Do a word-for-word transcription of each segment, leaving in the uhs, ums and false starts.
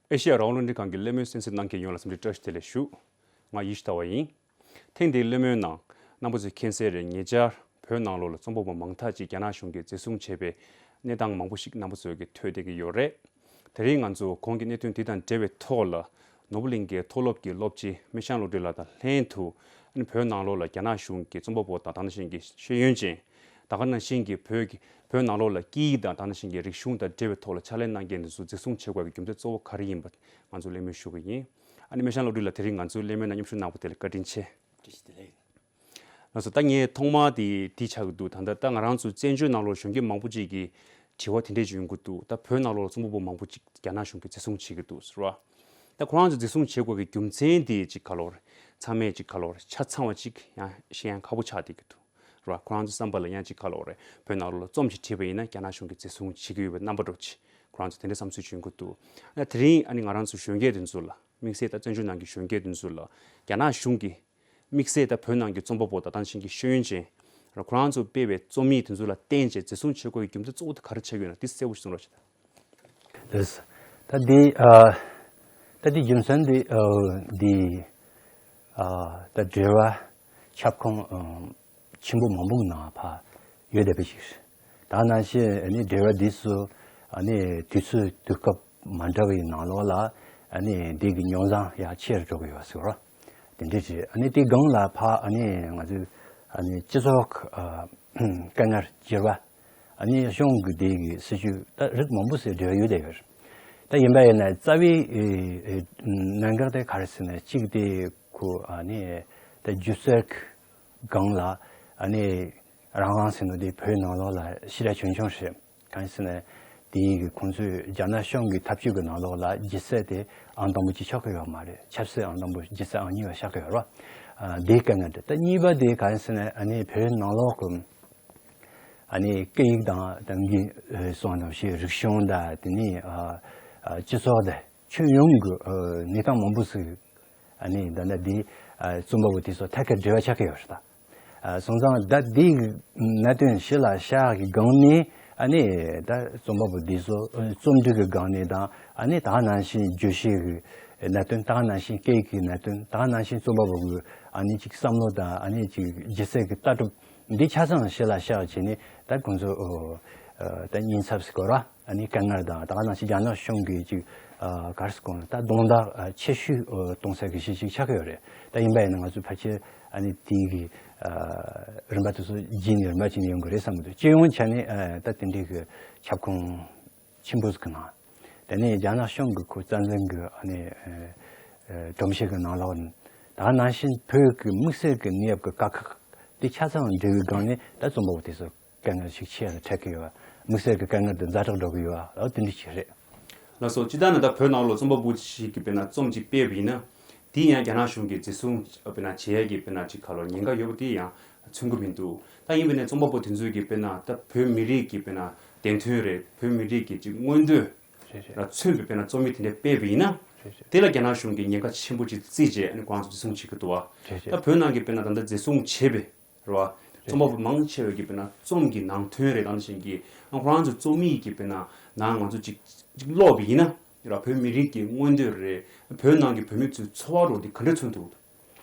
ཨེ་ཤེ་ཡ་རང་དབང་རླུང་འཕྲིན་ཁང་གི་གླེང་མོལ་གསན་གཟིགས་གནང་མཁན་ཡོངས་ལ་འཚམས་འདྲི་བཀྲ་ཤིས་བདེ་ལེགས་ཞུ། ང་ཡེ་ཤེས་ལྟ་བ་ཡིན། ཐེངས་འདིའི་གླེང་མོལ་ནང་རྣམ་པ་ཚོས་མཁྱེན་གསལ་རེད། ཉེ་ཆར་བོད་ནང་ལོགས་ལ་རྩོམ་པ་པོ་མང་དག་ཅིག་རྒྱ་ནག་གཞུང་གིས་འཛིན་བཟུང་བྱས་པའི་གནས་སྟངས་མང་པོ་ཞིག་རྣམ་པ་ཚོས་ཀྱིས་ཐོས་བསྡད་ཀྱི་ཡོད་རེད། དེ་རིང་ང་ཚོ་གོང་གི་གནད་དོན་དེ་དང་འབྲེལ་བའི་ཐོག་ལ་ནོར་བུ་གླིང་གའི་མཐོ་སློབ་ཀྱི་སློབ་སྤྱི་སྨེ་ཤང་བློ་གྲོས་ལགས་དང་ལྷན་དུ། ཨ་ནི་བོད་ནང་ལོགས་ལ་རྒྱ་ནག་གཞུང་གིས་རྩོམ་པ་པོ་དང་དེ་ནང་བཞིན་གྱི་ཤེས་ཡོན་ཅན། ད་ག་ནང་བཞིན་གྱི་བོད་ཀྱི་བོད་ནང་ལོགས་ལ་སྐད་ཡིག་དང་དེ་ནང་བཞིན་གྱི་རིག་གཞུང་དང་འབྲེལ་བའི་ཐོག་ལ་ཕྱག་ལས་གནང་མཁན་དེ་ཚོ་འཛིན་བཟུང་བྱེད་དགོས་པའི་རྒྱུ་མཚན་གཙོ་བོ་ག་རེ་ཡིན་པ་ང་ཚོ་གླེང་མོལ་ཞུ་གི་ཡིན། ཨ་ནི་སྨེ་ཤང་བློ་གྲོས་ལགས་དེ་རིང་ང་ཚོའི་གླེང་མོལ་ནང་མཉམ་ཞུགས་གནང་བ་དེ་ལ་བཀའ་དྲིན་ཆེ། བཀྲ་ཤིས་བདེ་ལེགས། ལགས་སོ། ད་ངས་ཐོག་མར་དེ་དེ་ཆགས་ཀྱི་འདུག་ད་ལྟ་ད་ང་རང་ཚོ་བཙན་བྱོལ་ནང་ལོགས་གཞོན་སྐྱེས་མང་པོ་ཅིག་གིས་དྲི་བ་དེ་འདྲས་ཅིག་ཡོང་གི་འདུག་ད་བོད་ནང་ལོགས་ལ་རྩོམ་པ་པོ་མང་པོ་ཅིག་རྒྱ་ནག་གཞུང་གིས་འཛིན་བཟུང་བྱེད་ཀྱི་འདུག་ཟེར་བ། ད་ཁོ་རང་ཚོ་འཛིན་བཟུང་བྱེད་དགོས་ཀྱི་རྒྱུ་མཚན་དེ་ཅིག་ག་ལོར། ཚང་མས་ཅིག་ག་ལོར་ཆ་ཚང་བ་ཅིག་ཡང་ཤེས་ཡང་ཁག་པོ་ཆགས་བསྡད་ཀྱི་འདུག་ར། ཁོ་རང་ཚོའི་བསམ་པ་ལ་ཡང་ཅིག་ག་ལོར་རེད། བོད་ནང་ལོགས་ལ་རྩོམ་ཅིག་བྲིས་པ་ཡིན་ན་རྒྱ་ནག་གཞུང་གིས་འཛིན་བཟུང་བྱེད་ཀྱི་ཡོད་པའི་རྣམ་པ་འདྲ་ཅིག་ཁོ་རང་ཚོ་དེ་འདྲའི་བསམ་ཚུལ་བྱུང་གི་འདུག་ཨ་དེ་རིང་ཨ་ནི་ང་རང་ཚོ་གཞོན་སྐྱེས་དེ་ཚོ་ལ་དམིགས་བསལ་ད་བཙན་བྱོལ་ནང་གི་གཞོན་སྐྱེས་དེ་ཚོ་ལ་རྒྱ་ནག་གཞུང་གིས་དམིགས་བསལ་ད་བོད་ནང་གི་རྩོམ་པ་པོ་དང་དེ་ནང་བཞིན་གྱི་ཤེས་ཡོན་ཅན་ར་ཁོ་རང་ཚོ་སྤེལ་བའི་རྩོམ་ཡིག་དེ་ཚོ་ལ་བརྟེན་བྱས་འཛིན་བཟུང་བྱེད་དགོས་ཀྱི་རྒྱུ་མཚན་གཙོ་བོ་དེ་ག་རེ་ཆགས་ཀྱི་ཡོད་ན་དེ་གསལ་པོ་ཞིག་གསུང་རོགས་བྱེད་དང་། ལགས། ད་འདི་ཨ། ད་འདི་རྒྱུ་མཚན་འདི་ཨ། འདི་ཨ། ད་འབྲེལ་བ་ཁྱབ་ཁོངས་ཨ། ཆེན་པོ་མང་པོའི་ནང་ཕར་ཡོད་བསྡད་པ་ཞིག་རེད། ད་ནང་བཞིན་ཨ་ནི་འབྲེལ་བ་འདི་ཚོ་ཨ་ནི་དུས་ཚོད་དུས་སྐབས་མ་འདྲ་བའི་ནང་ལོགས་ལ་ཨ་ནི་འདི་གི་རྙོག་འཛིང་ཡང་ཆེ་རུ་འགྲོ་གི་ཡོད་ཟེར་བ། དེ་འདྲ་རེད། ཨ་ནི་དེ་སྒང་ལ་ཕར་ཨ་ནི་ང་ཚོས་ཨ་ནི་སྤྱི་ཚོགས་ཨ། དཀའ་ངལ་འགྱུར་བ། ཨ་ནི་གཞུང་གི་དེ་གི་སྲིད་ཇུས་ད་རིགས་མང་པོ་ཞིག་འབྲེལ་བ་ཡོད་བསྡད་ཡོད་རེད། ད་ཡིན་པ་ཡིན་ན་རྩ་བའི་ཨེ་ཨེ་གནད་འགག་དེ་ག་རེ་ཟེར་ན་གཅིག་དེ་ཁོ་ཨ་ནི་ད་སྒྱུ་རྩལ་གྱི་སྒང་ལ་ཨ་ནི་རང་དབང་ཟེར་ནོ་དེ་བོད་ནང་ལོགས་ལ་ཞེ་དྲག་ཆུང་ཆུང་རེད། གང་ཡིན་ཟེར་ན་དེ་གི་ཁོང་ཚོས་རྒྱ་ནག་གཞུང་གི་ཐབས་ཇུས་ཀྱི་ནང་ལོགས་ལ་སྒྱུ་རྩལ་དེ་ཨང་དང་པོ་གཅིག་ཆགས་ཀྱི་ཡོད་མ་རེད། ཆབ་སྲིད་ཨང་དང་པོ་སྒྱུ་རྩལ་ཨང་གཉིས་པ་ཆགས་ཀྱི་ཡོད་རེད། ཨ་དེ་དཀའ་ངལ་རེད། ད་གཉིས་པ་དེ་གང་ཡིན་ཟེར་ན་ཨ་ནི་བོད་ནང་ལོགས་ཀྱི་ཨ་ནི་སྐད་ཡིག་དང་ད་གིན་གསུངས་པ་ནང་བཞིན་རིག་གཞུང་དང་དེ་ནས་ཨ་ཨ་སྤྱི་ཚོགས་དང་ཁྱོན་ཡོངས་ཀྱི་ཨ་གནས་སྟངས་མང་པོ་ཞིག་ཨ་ནི་ད་ལྟ་འདི་ཨ་རྩོམ་པ་པོ་དེ་ཚོ་ཐད་ཀར་འབྲེལ་བ་ཆགས་ཀྱི་ཡོད་རེད་ད། ཨ་སོང་ཙང་ད་འདི་གནད་དོན་གཞི་ལ་བཞག་གི་སྒང་ནས་ཨ་ནི་ད་རྩོམ་པ་པོ་འདི་ཚོ་ཨ་རྩོམ་སྒྲིག་གི་སྒང་ནས་དང་ཨ་ནི་ད་ནང་བཞིན་བརྗོད་གཞི་གི་གནད་དོན་ད་ནང་བཞིན་སྐད་ཡིག་གི་གནད་དོན་ད་ནང་བཞིན་རྩོམ་པ་པོ་གི་ཨ་ནི་ཅིག་བསམ་བློ་དང་ཨ་ནི་ཅིག་སྒྱུ་རྩལ་གི་ལྟ་གྲུབ། འདི་ཆ་ཚང་གཞི་ལ་བཞག་བྱས་ནས་ད་ཁོང་ཚོ་ཨོ་ཨ་ད་ཉེན་ཚབས་སུ་གོ་ར་ཨ་ནི་དཀའ་ངལ་དང་ད་ག་ནང་བཞིན་རྒྱ་ནག་གཞུང་གིས་ཅིག་ཨ་ག་རེ་ཟེར་དགོས་ན་ད་རྡུང་རྡེག་ཨ་ཆེ་ཤོས་ཨོ་གཏོང་ས་གི་གཞི་ཅིག་ཆགས་ཀྱི་ཡོད་རེད། ད་ཡིན་པ་ཡིན་ན་ང་ཚོ་ཕལ་ཆེར་ཨ་ནི་དེའི་གི་ཨ་རིམ་པ་དེ་ཚོ་རྗེས་ནས་རིམ་པ་བྱས་ནས་ཡོང་གི་རེད་བསམ་གི་འདུག་སྤྱི་ཡོངས་ཆ་ནས་ཨ་ད་དེ་འདྲའི་གི་ཁྱབ་ཁོངས་ཆེན་པོ་ཟིག་གི་ནང་། དེ་ནས་རྒྱ་ནག་གཞུང་གི་ཁོ་རྩ་འཛིན་གི་ཨ་ནི་ཨ་ཨ་སྒྲོམ་གཞི་གི་ནང་ལོགས་ནས་ད་ནང་བཞིན་བོད་ཀྱི་དམིགས་བསལ་གྱི་གནས་བབ་ཀྱི་དཀའ་ཁག་དེ་ཆ་ཚང་འབྲེལ་བའི་སྒང་ནས་ད་རྩོམ་པ་པོ་དེ་ཚོ་དཀའ་ངལ་ཞིག་ཆེ་རུ་འཕྲད་ཀྱི་ཡོད་པ། དམིགས་བསལ་གྱི་དཀའ་ངལ་དེ་ཛ་དྲག་འགྲོ་གི་ཡོད་པ་ཨ་དེ་འདྲ་ཞིག་རེད། ལགས་སོ། སྤྱིར་བཏང་ན་ད་བོད་ནང་ལོགས་རྩོམ་པ་པོ་ཞིག་གིས་དཔེར་ན་རྩོམ་ཅིག་སྤེལ་བ་ཡིན་ན། དེ་ཡང་རྒྱ་ནག་གཞུང་གིས་འཛིན་བཟུང་དཔེར་ན་བྱེད་ཡས་ཀྱི་དཔེར་ན་ཅིག་ག་ལོར་ཉེན་ཁ་ཡོད་པ་དེ་ཡང་མཚོན་གྱི་མི་འདུག་ད་ཡིན་པ་ནས་རྩོམ་པ་པོ་དེ་ཚོས་ཀྱིས་དཔེར་ན་ད་བོད་མི་རིགས་ཀྱི་དཔེར་ན་བདེན་དོན་རེད། བོད་མི་རིགས་ཀྱི་ཅིག་མངོན་འདོད་རེད་རེད། ལ་མཚོན་པའི་དཔེར་ན་རྩོམ་ཡིག་དེ་འདྲ་སྤེལ་བ་ཡིན་ན། རེད་རེད། དེ་ལ་རྒྱ་ནག་གཞུང་གིས་ཉེན་ཁ་ཆེན་པོ་ཅིག་བརྩིས་བྱས་ཨ་ནི་ཁོ་རང་ཚོ་འཛིན་བཟུང་བྱེད་ཀྱི་འདུག་བ། རེད་རེད། ད་བོད་ནང་གི་དཔེར་ན་ད་ལྟ་འཛིན་བཟུང་བྱས་པའི་རེད་བ། རེད། རྩོམ་པ་པོ་མང་ཆེ་བས་ཀྱི་དཔེར་ན་རྩོམ་གྱི་ནང་དོན་རེད་དང་ཞིང་གི་ཁོ་རང་ཚོ་རྩོམ་ཡིག་གི་དཔེར་ན་ནང་ང་ཚོ་ཅིག་ཅིག་ཀློག་པ་ཡིན་ན་ར་བོད་མི་རིགས་ཀྱི་མངོན་འདོད་རེད། བོད་ནང་གི་བོད་མི་ཚོའི་འཚོ་བ་རོ་དེ་ག་འདྲ་མཚོན་ཐུབ་འདུག་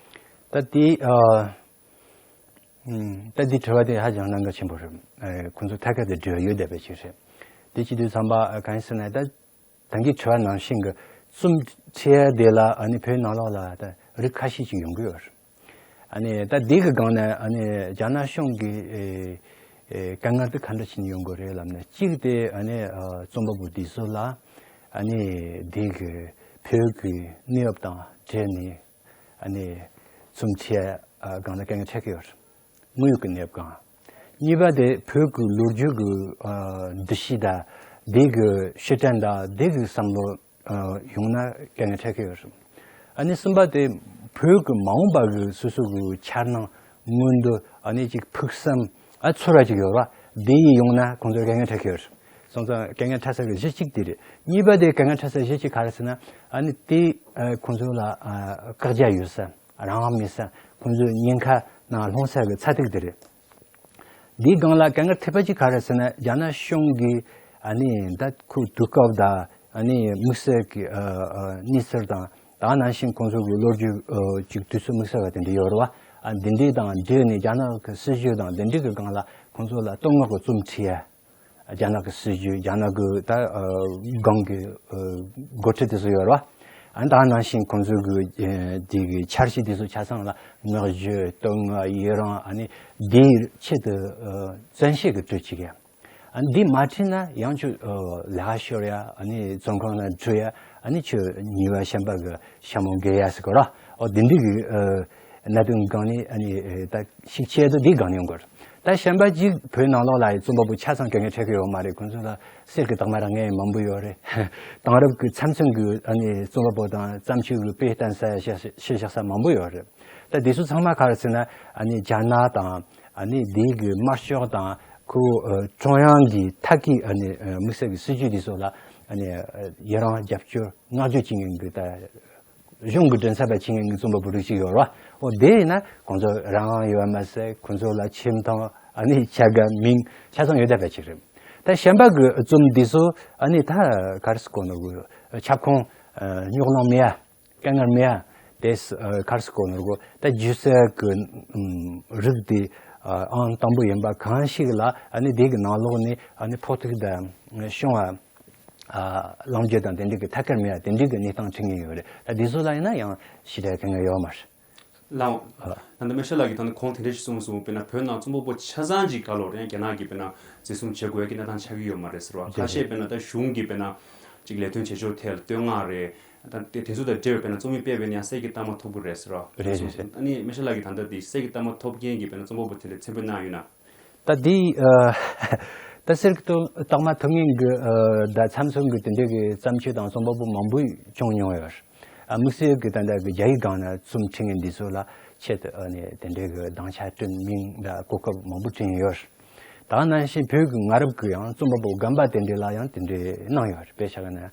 ད་དེ་ཨ། ཨུམ། ད་འདི་དྲི་བ་དེ་ཧ་ཅང་གནད་འགག་ཆེན་པོ་རེད། ཨ་ཁོང་ཚོ་ཐད་ཀར་དུ་འབྲེལ་བ་ཡོད་བསྡད་པ་ཞིག་རེད། དེ་བྱེད་དུས་ཙམ་པ་ཨ་གང་ཡིན་ཟེར་ན་ད་ད་གིན་དྲི་བ་ནང་བཞིན་གྱི་རྩོམ་འབྲི་ཡ་དེ་ལ་ཨ་ནི་བོད་ནང་ལོགས་ལ་ད་རིགས་ཁ་ཤས་ཅིག་ཡོང་གི་ཡོད་རེད། ཨ་ནི་ད་འདི་གི་སྒང་ནས་ཨ་ནི་རྒྱ་ནག་གཞུང་གི་ཨེ་ཨེ་དཀའ་ངལ་དེ་ག་འདྲ་བྱས་ནས་ཡོང་གི་རེད་ལབ་ན། གཅིག་དེ་ཨ་ནི་ཨ་རྩོམ་པ་པོ་འདི་ཚོ་ལ་ཨ་ནི་འདི་གི་བོད་ཀྱི་གནས་བབ་དང་འབྲེལ་ནས་ཨ་ནི་རྩོམ་འབྲི་ཡ་སྒང་ལ་དཀའ་ངལ་འཕྲད་ཀྱི་ཡོད་རེད། དངོས་ཡོད་ཀྱི་གནས་བབ་སྒང་། གཉིས་པ་དེ་བོད་ཀྱི་ལོ་རྒྱུས་ཀྱི་ཨ་འདུ་ཤེས་དང་འདི་གི་ཕྱིར་དྲན་དང་འདི་གི་བསམ་བློ་ཨ་ཡོང་ན་དཀའ་ངལ་འཕྲད་ཀྱི་ཡོད་རེད། ཨ་ནི་གསུམ་པ་དེ་བོད་ཀྱི་མ་འོངས་པ་གི་སོ་སོ་གི་འཆར་སྣང་མངོན་འདོད་ཨ་ནི་ཅིག་ཕུགས་བསམ་ཨ་ཚོར་བ་ཅིག་ཡོད་ར། འདི་ཡིས་ཡོང་ན་ཁོང་ཚོར་དཀའ་ངལ་འཕྲད་ཀྱི་ཡོད་རེད། སོང་ཙང་དཀའ་ངལ་འཕྲད་ས་གི་གཞི་གཅིག་དེ་རེད། གཉིས་པ་དེ་དཀའ་ངལ་འཕྲད་ས་གཞི་གཅིག་ག་རེ་ཟེར་ན་ཨ་ནི་དེ་ཨ་ཁོང་ཚོ་ལ་ཨ་བཀག་རྒྱ་ཡོད་ས། རང་དབང་མེད་ས། ཁོང་ཚོའི་ཉེན་ཁ་ནང་ལྷུང་ས་གི་ཚ་ཐིག་དེ་རེད། འདིའི་སྒང་ལ་དཀའ་ངལ་ཐེབས་པ་ཅིག་ག་རེ་ཟེར་ན་རྒྱ་ནག་གཞུང་གིས་ཨ་ནི་ད་ཁོའི་དུས་སྐབས་དང་ ཨ་ནི་དམིགས་བསལ་གྱི་ཨ་ཨ་གནས་ཚུལ་དང་། ད་ནང་བཞིན་ཁོང་ཚོ་གི་ལོ་རྒྱུས་ཨ་ཅིག་དུས་ཚོད་དམིགས་བསལ་བ་དེ་འདྲ་ཡོད་རེད་བ། ཨ་འདི་འདྲ་དང་འབྲེལ་ནས་རྒྱ་ནག་གི་སྲིད་ཇུས་དང་འདི་འདྲ་གི་སྒང་ལ་ཁོང་ཚོ་ལ་བསྟོད་བསྔགས་ཀྱི་རྩོམ་བྲིས་ཡ། རྒྱ་ནག་གི་སྲིད་ཇུས། རྒྱ་ནག་གི་ད་ཨ་སྒང་གི་ཨ་འགོ་ཁྲིད་དེ་ཚོ་ཡོད་རེད་བ། ཨ་ད་ནང་བཞིན་ཁོང་ཚོ་གི་ཨ་དེ་གི་འཆར་གཞི་དེ་ཚོ་ཆ་ཚང་ལ་བསྔགས་བརྗོད། བསྟོད་བསྔགས། ཡི་རང་། ཨ་ནི་དེའི་ཆེད་དུ་ཨ་བཙན་ཤེད་ཀྱིས་བྲིས་བཅུག་ཡ། ཨ་འདི་མ་བྲིས་ན་ཡང་ཁྱོད་ཨ་ལས་ཀ་ཤོར་ཡ། ཨ་ནི་བཙོན་ཁང་ལ་འཁྲུད་ཡ། ཨ་ནི་ཁྱོད་ཉེས་པ་གཞན་པ་གི་ཤ་མོ་འགེལ་ཡ་ཟེར་གོ་ར། ཨོ་འདི་འདྲ་གི་ཨ་གནད་དོན་སྒང་ནས་ཨ་ནི་ཨ་ད་ཤུགས་ཆེ་དུ་འདི་སྒང་ནས་ཡོང་གི་རེད། ད་གཞན་པ་ཅིག་བོད་ནང་ལོགས་ལ་ཡི་རྩོམ་པ་པོ་ཆ་ཚང་དཀའ་ངལ་འཕྲད་ཀྱི་ཡོད་མ་རེད། ཁོང་ཚོ་ལ་གསེར་གྱི་རྟགས་མ་རང་ངས་མང་པོ་ཡོད་རེད། དེང་རབས་ཀྱི་ཚབ་མཚོན་གྱི་ཨ་ནི་རྩོམ་པ་པོ་དང་བརྩམས་ཆོས་ཀྱི་དཔེ་བསྟན་ས་ཡ་ཤེས་ཤེས་བཞག་ས་མང་པོ་ཡོད་རེད། ད་དེ་ཚོ་ཚང་མ་ག་རེ་ཟེར་ན། ཨ་ནི་རྒྱ་ནག་དང་ཨ་ནི་དེའི་གི་དམར་ཤོག་དང་ཁོ་ཨ་ཀྲུང་དབྱང་གི་ཐད་ཀྱི་ཨ་ནི་ཨ་དམིགས་བསལ་གྱི་སྲིད་ཇུས་དེ་ཚོ་ལ་ཨ་ནི་ཨ་ཡི་རང་རྒྱབ་སྐྱོར་བསྔགས་བརྗོད་བྱེད་མཁན་གྱི་ད་གཞུང་གི་མགྲིན་ཚབ་པ་བྱེད་མཁན་གྱི་རྩོམ་པ་པོ་རིགས་ཅིག་ཡོད་རེད་བ། འོ་དེ་ཡིན་ན་ཁོང་ཚོ་རང་དབང་ཡོད་པ་མ་ཟད་ཁོང་ཚོ་ལ་ཆེ་མཐོང་ཨ་ནི་བྱ་དགའ་མིང་ཆ་ཚང་ཡོད་བསྡད་པ་ཅིག་རེད། ད་གཞན་པ་གི་རྩོམ་འདི་ཚོ་ཨ་ནི་ད་ག་རེ་ཟེར་དགོས་ནོ་གི་ཁྱབ་ཁོངས་ཨ་རྙོག་གླེང་མེད་ཡ། དཀའ་ངལ་མེད་ཡ། དེ་ཨ་ག་རེ་ཟེར་དགོས་ནོ་གི་ད་སྒྱུ་རྩལ་གི་ཨམ་རིགས་དེ་ཨ་ཨང་དང་པོ་ཡིན་པ་གང་ཞིག་ལ་ཨ་ནི་དེ་གི་ནང་ལོགས་ནས་ཨ་ནི་ཕོག་ཐུག་དང་བྱུང་བ། ཨ་གླེང་བརྗོད་དང་དེ་འདྲ་གི་ཐད་ཀར་མེད་ཡ། དེ་འདྲ་གི་གནས་སྟངས་འཕྲད་མཁན་ཡོད་རེད། ད་དེ་ཚོ་ལ་ཡིན་ན་ཡང་ཞེ་དྲག་དཀའ་ངལ་ཡོད་མ་རེད། ལགས། ཨ། ད་ལྟ་སྨན་ཤ་ལགས་ཀྱིས་ད་ནི་གོང་དེ་འདྲ་ཞིག་གསུངས་སོང་། དཔེར་ན་བོད་ནང་རྩོམ་པ་པོ་ཆ་ཚང་ཅིག་ག་ལོར་ཡང་རྒྱ་ནག་གིས་དཔེར་ན་འཛིན་བཟུང་བྱེད་དགོས་ཀྱི་གནས་སྟངས་ཆགས་ཀྱི་ཡོད་མ་རེད་ཟེར་བ། ཁ་ཤས་དཔེར་ན་ད་གཞུང་གིས་དཔེར་ན་ཅིག་ལས་དོན་བྱེད་ཕྱོགས་ཐད་ལ་བསྟོད་བསྔགས་རེད། ད་དེ་དེ་ཚོ་དང་འབྲེལ་བའི་དཔེར་ན་རྩོམ་ཡིག་སྤེལ་བས་ན་ཡང་གསེར་གྱི་རྟགས་མ་ཐོབ་ཀྱི་རེད་ཟེར་བ། རེད་རེད་རེད། ཨ་ནི་སྨན་ཤ་ལགས་ཀྱིས་ད་ལྟ་དེ་གསེར་གྱི་རྟགས་མ་ཐོབ་མཁན་གྱི་དཔེར་ན་རྩོམ་པ་པོ་དེ་འདྲ་མཚན་འབོད་གནང་ཡོད་ན། ད་འདི་ཨ་ད་གསེར་གྱི་རྟགས་མ་ཐོབ་མཁན་གྱི་ཨ་ད་ཚབ་མཚོན་གྱི་དེ་འདྲའི་གི་བརྩམས་ཆོས་དང་རྩོམ་པ་པོ་མང་པོ་བྱུང་མྱོང་ཡོད། ཨ་དམིགས་བསལ་གྱི་ད་ལྟ་གི་རྒྱ་ཡིག་སྒང་ན་རྩོམ་འབྲི་མཁན་འདི་ཚོ་ལ་ཆེད་དུ་ཨ་ནི་དེ་འདྲའི་གི་སྡིངས་ཆ་བསྐྲུན། མིང་དང་གོ་སྐབས་མང་པོ་བསྐྲུན་ཡོད། ད་ག་ནང་བཞིན་བོད་ཀྱི་སྔ་རབས་ཀྱི་ཡང་རྩོམ་པ་པོ་རྒན་པ་དེ་འདྲ་ལ་ཡང་དེ་འདྲའི་གནང་ཡོད་རེད། དཔེ་བཞག་ན་ང་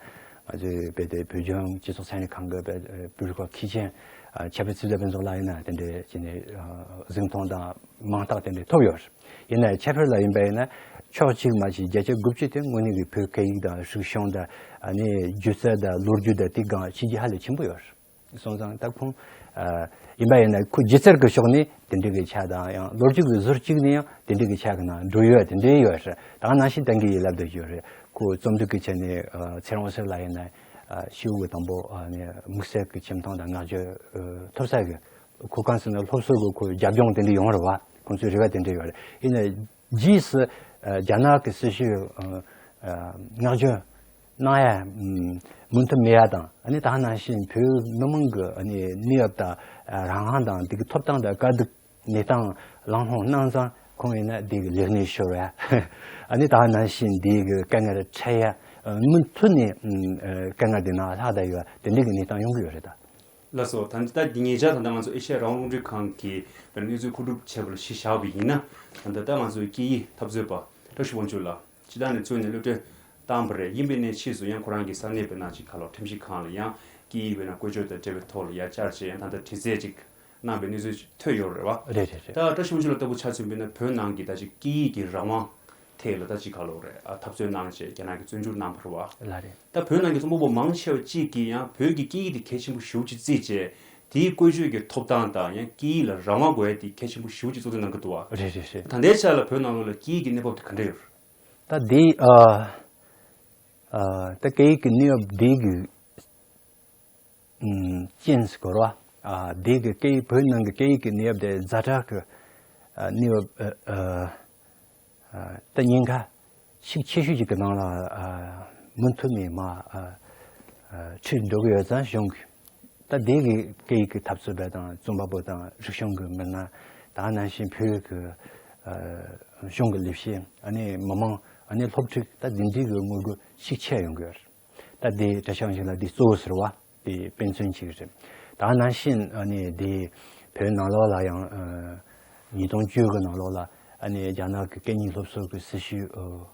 ཚོའི་དཔེ་དེ་བོད་ལྗོངས་སྤྱི་ཚོགས་ཚན་རིག་ཁང་གི་དཔེ་བོད་རིག་པ་མཁས་ཅན་ཨ་ཆབ་སྤེལ་ཚེ་བརྟན་ཕུན་ཚོགས་ལགས་ཡིན་ན་དེ་འདྲའི་བྱས་ནས་ཨ་གཟིགས་མཐོང་དང་མིང་རྟགས་དེ་འདྲ་ཐོབ་ཡོད་རེད། ཡིན་ནའི་ཁྱད་པར་ལ་ཡིན་པ་ཡིན་ན་ཕྱོགས་གཅིག་མ་གཏོགས་བརྒྱ་ཆ་དགུ་བཅུ་དེ་དངོས་གནས་ཀྱི་བོད་སྐད་ཡིག་དང་རིག་གཞུང་དང་ཨ་ནི་སྒྱུ་རྩལ་དང་ལོ་རྒྱུས་དང་དེ་སྒང་བྱས་རྗེས་ཧ་ལས་ཆེན་པོ་ཡོད་རེད། སོང་ཙང་ད་ཁོང་ཨ་ཡིན་པ་ཡིན་ན་ཁོ་སྒྱུ་རྩལ་གྱི་ཕྱོགས་ནས་དེ་འདྲ་གི་ཆ་དང་ཡང་ལོ་རྒྱུས་ཀྱི་ཟུར་གཅིག་ནས་ཡང་དེ་འདྲ་གི་ཆ་གི་ནང་འགྲོ་ཡོད་དེ་འདྲ་ཡོད་རེད། ད་ག་ནང་བཞིན་ཏང་གི་ཡིན་ལབ་བསྡད་ཀྱི་ཡོད་རེད། ཁོ་རྩོམ་སྒྲིག་གི་ཆ་ནས་ཨ་ཚེ་རིང་དབང་ཕྱུག་ལགས་ཡིན་ན་ཨ་ཤི་བོ་གི་དང་པོ་ཨ་ནི་དམིགས་བསལ་གྱི་ཆེ་མཐོང་དང་བསྔགས་བརྗོད་ཨ་ཐོབ་ས་གི། ཁོ་གང་ཟེར་ན་སློབ་གསོ་གི་ཁོ་རྒྱབ་ལྗོངས་དེ་འདྲ་ཡོང་རེད་བ། ཁོང་ཚོའི་རེ་བ་དེ་འདྲ་ཡོད་རེད། ཡིན་ནའི་རྗེས་སུ་ཨ་རྒྱ་ནག་གི་སྲིད་ཇུས་ཨ་ཨ་བསྔགས་བརྗོད་གནང་ཡ་མུ་མཐུད་མེད་ཡ་དང་། ཨ་ནི་ད་ག་ནང་བཞིན་བོད་མི་མང་གི་ཨ་ནི་གནས་བབ་དང་ཨ་རང་དབང་དང་དེ་གི་ཐོབ་ཐང་དང་དཀའ་སྡུག་གནས་སྟངས་གླེང་སློང་གནང་ཙང་ཁོང་ཡིན་ན་དེ་གི་ལས་གནས་ཤོར་ཡ། ཨ་ནི་ད་ག་ནང་བཞིན་དེ་གི་དཀའ་ངལ་འཕྲད་ཡ། ཨ་མུ་མཐུད་ནས་ཨ་དཀའ་ངལ་དེ་ནང་ལྷག་བསྡད་ཡོད་དེ་འདྲ་གི་གནས་སྟངས་ཡོང་གི་ཡོད་རེད་ད། ལགས་སོ། ད་ལྟ་འདི་ཉེ་ཆར་ད་ལྟ་ང་ཚོ་ཨེ་ཤ་ཡ་རང་དབང་རླུང་འཕྲིན་ཁང་གིས་དཔེར་ན་གནས་ཚུལ་མཁོ་སྒྲུབ་བྱས་པ་ལ་གཞི་བཞག་པ་ཡིན་ན། ད་ལྟ་ད་ང་ཚོའི་སྐད་ཡིག་འཐབ་རྩོད་པ་བཀྲ་ཤིས་དབང་ཕྱུག་ལགས་སྤྱི་བཏང་ནས་བཙོན་ནས་གློད་གྲོལ་བཏང་བ་རེད། ཡིན་པའི་ནས་ཕྱིས་སུ་ཡང་ཁོ་རང་གི་ས་གནས་དཔེར་ན་ཅིག་ག་ལོ་ཁྲིམས་ཞིབ་ཁང་ལ་ཡང་སྐད་ཡིག་དཔེར་ན་བཀོལ་སྤྱོད་དང་འབྲེལ་བའི་ཐོག་ལ་ཡང་བཅར་བྱས་ཡང་ད་ལྟ་དྲི་རྩད་ཅིག་གནང་པའི་གནས་ཚུལ་ཐོན་ཡོད་རེད་བ། རེད་རེད་རེད། ད་བཀྲ་ཤིས་དབང་ཕྱུག་ལགས་ལྟ་བུ་ཆ་མཚོན་པ་ཡིན་ན་བོད་ནང་གི་ད་ཅིག་སྐད་ཡིག་གི་རང་དབང་ཐད་ལ་ད་ཅིག་ག་ལོ་རེད་ཨ་འཐབ་རྩོད་གནང་བྱས་རྒྱ་ནག་གིས་བཙོན་འཇུག་གནང་བ་རེད་བ། ལགས་རེད། ད་བོད་ནང་གི་རྩོམ་པ་པོ་མང་ཆེ་བ་གཅིག་གིས་ཡང་བོད་ཀྱི་སྐད་ཡིག་དེ་གལ་ཆེན་པོ་ཞེ་པོ་ཅིག་བརྩིས་བྱས་དེའི་བཀོལ་སྤྱོད་ཀྱི་ཐོབ་ཐང་དང་ཡང་སྐད་ཡིག་ལ་རང་དབང་དགོས་ཡ་དེ་གལ་ཆེན་པོ་ཞེ་པོ་ཅིག་གཙོ་འདོན་གནང་གི་འདུག་བ། རེད་རེད་རེད། ད་ལྟའི་ཆ་ལ་བོད་ནང་ལོགས་ལ་སྐད་ཡིག་གི་གནས་བབ་དེ་ག་འདྲ་ཡོད་རེད། ད་འདི་ཨ་ཨ་ད་སྐད་ཡིག་གི་གནས་བབ་འདི་གི་ཨམ་རྐྱེན་ཟེར་དགོས་རེད་བ། ཨ་འདི་གི་སྐད་ཡིག་བོད་ནང་གི་སྐད་ཡིག་གི་གནས་བབ་དེ་ཛ་དྲག་གི་ཨ་གནས་བབ་ཨ་ཨ་ཨ་ད་ཉེན་ཁ་ཤུགས་ཆེ་ཤོས་ཅིག་གི་ནང་ལ་ཨ་མུ་མཐུད་ནས་མར་ཨ་ཨ་ཁྲིད་འགྲོ་གི་ཡོད་ཙང་གཞུང་གིས་ད་དེ་གི་སྐད་ཡིག་གི་འཐབ་རྩོད་པ་དང་རྩོམ་པ་པོ་དང་རིག་གཞུང་གི་མི་སྣ་ད་ག་ནང་བཞིན་བོད་ཀྱི་ཨ་གཞུང་གི་ལས་བྱེད་ཨ་ནི་མི་མང་ཨ་ནི་སློབ་ཕྲུག་ད་འདི་འདྲའི་གི་ངོ་རྒོལ་ཤུགས་ཆེ་ཡོང་གི་ཡོད་རེད། ད་དེ་བཀྲ་ཤིས་དབང་ཕྱུག་ལགས་འདི་གཙོ་བོ་ཟེར་བ། དེ་དཔེ་མཚོན་གཅིག་རེད། ད་ག་ནང་བཞིན་ཨ་ནི་དེ་བོད་ནང་ལོགས་ལ་ཡང་ཨ་ཉིས་སྟོང་བཅུ་གི་ནང་ལོགས་ལ་ཨ་ནི་རྒྱ་ནག་གི་སྐད་གཉིས་སློབ་གསོ་གི་སྲིད་བྱུས་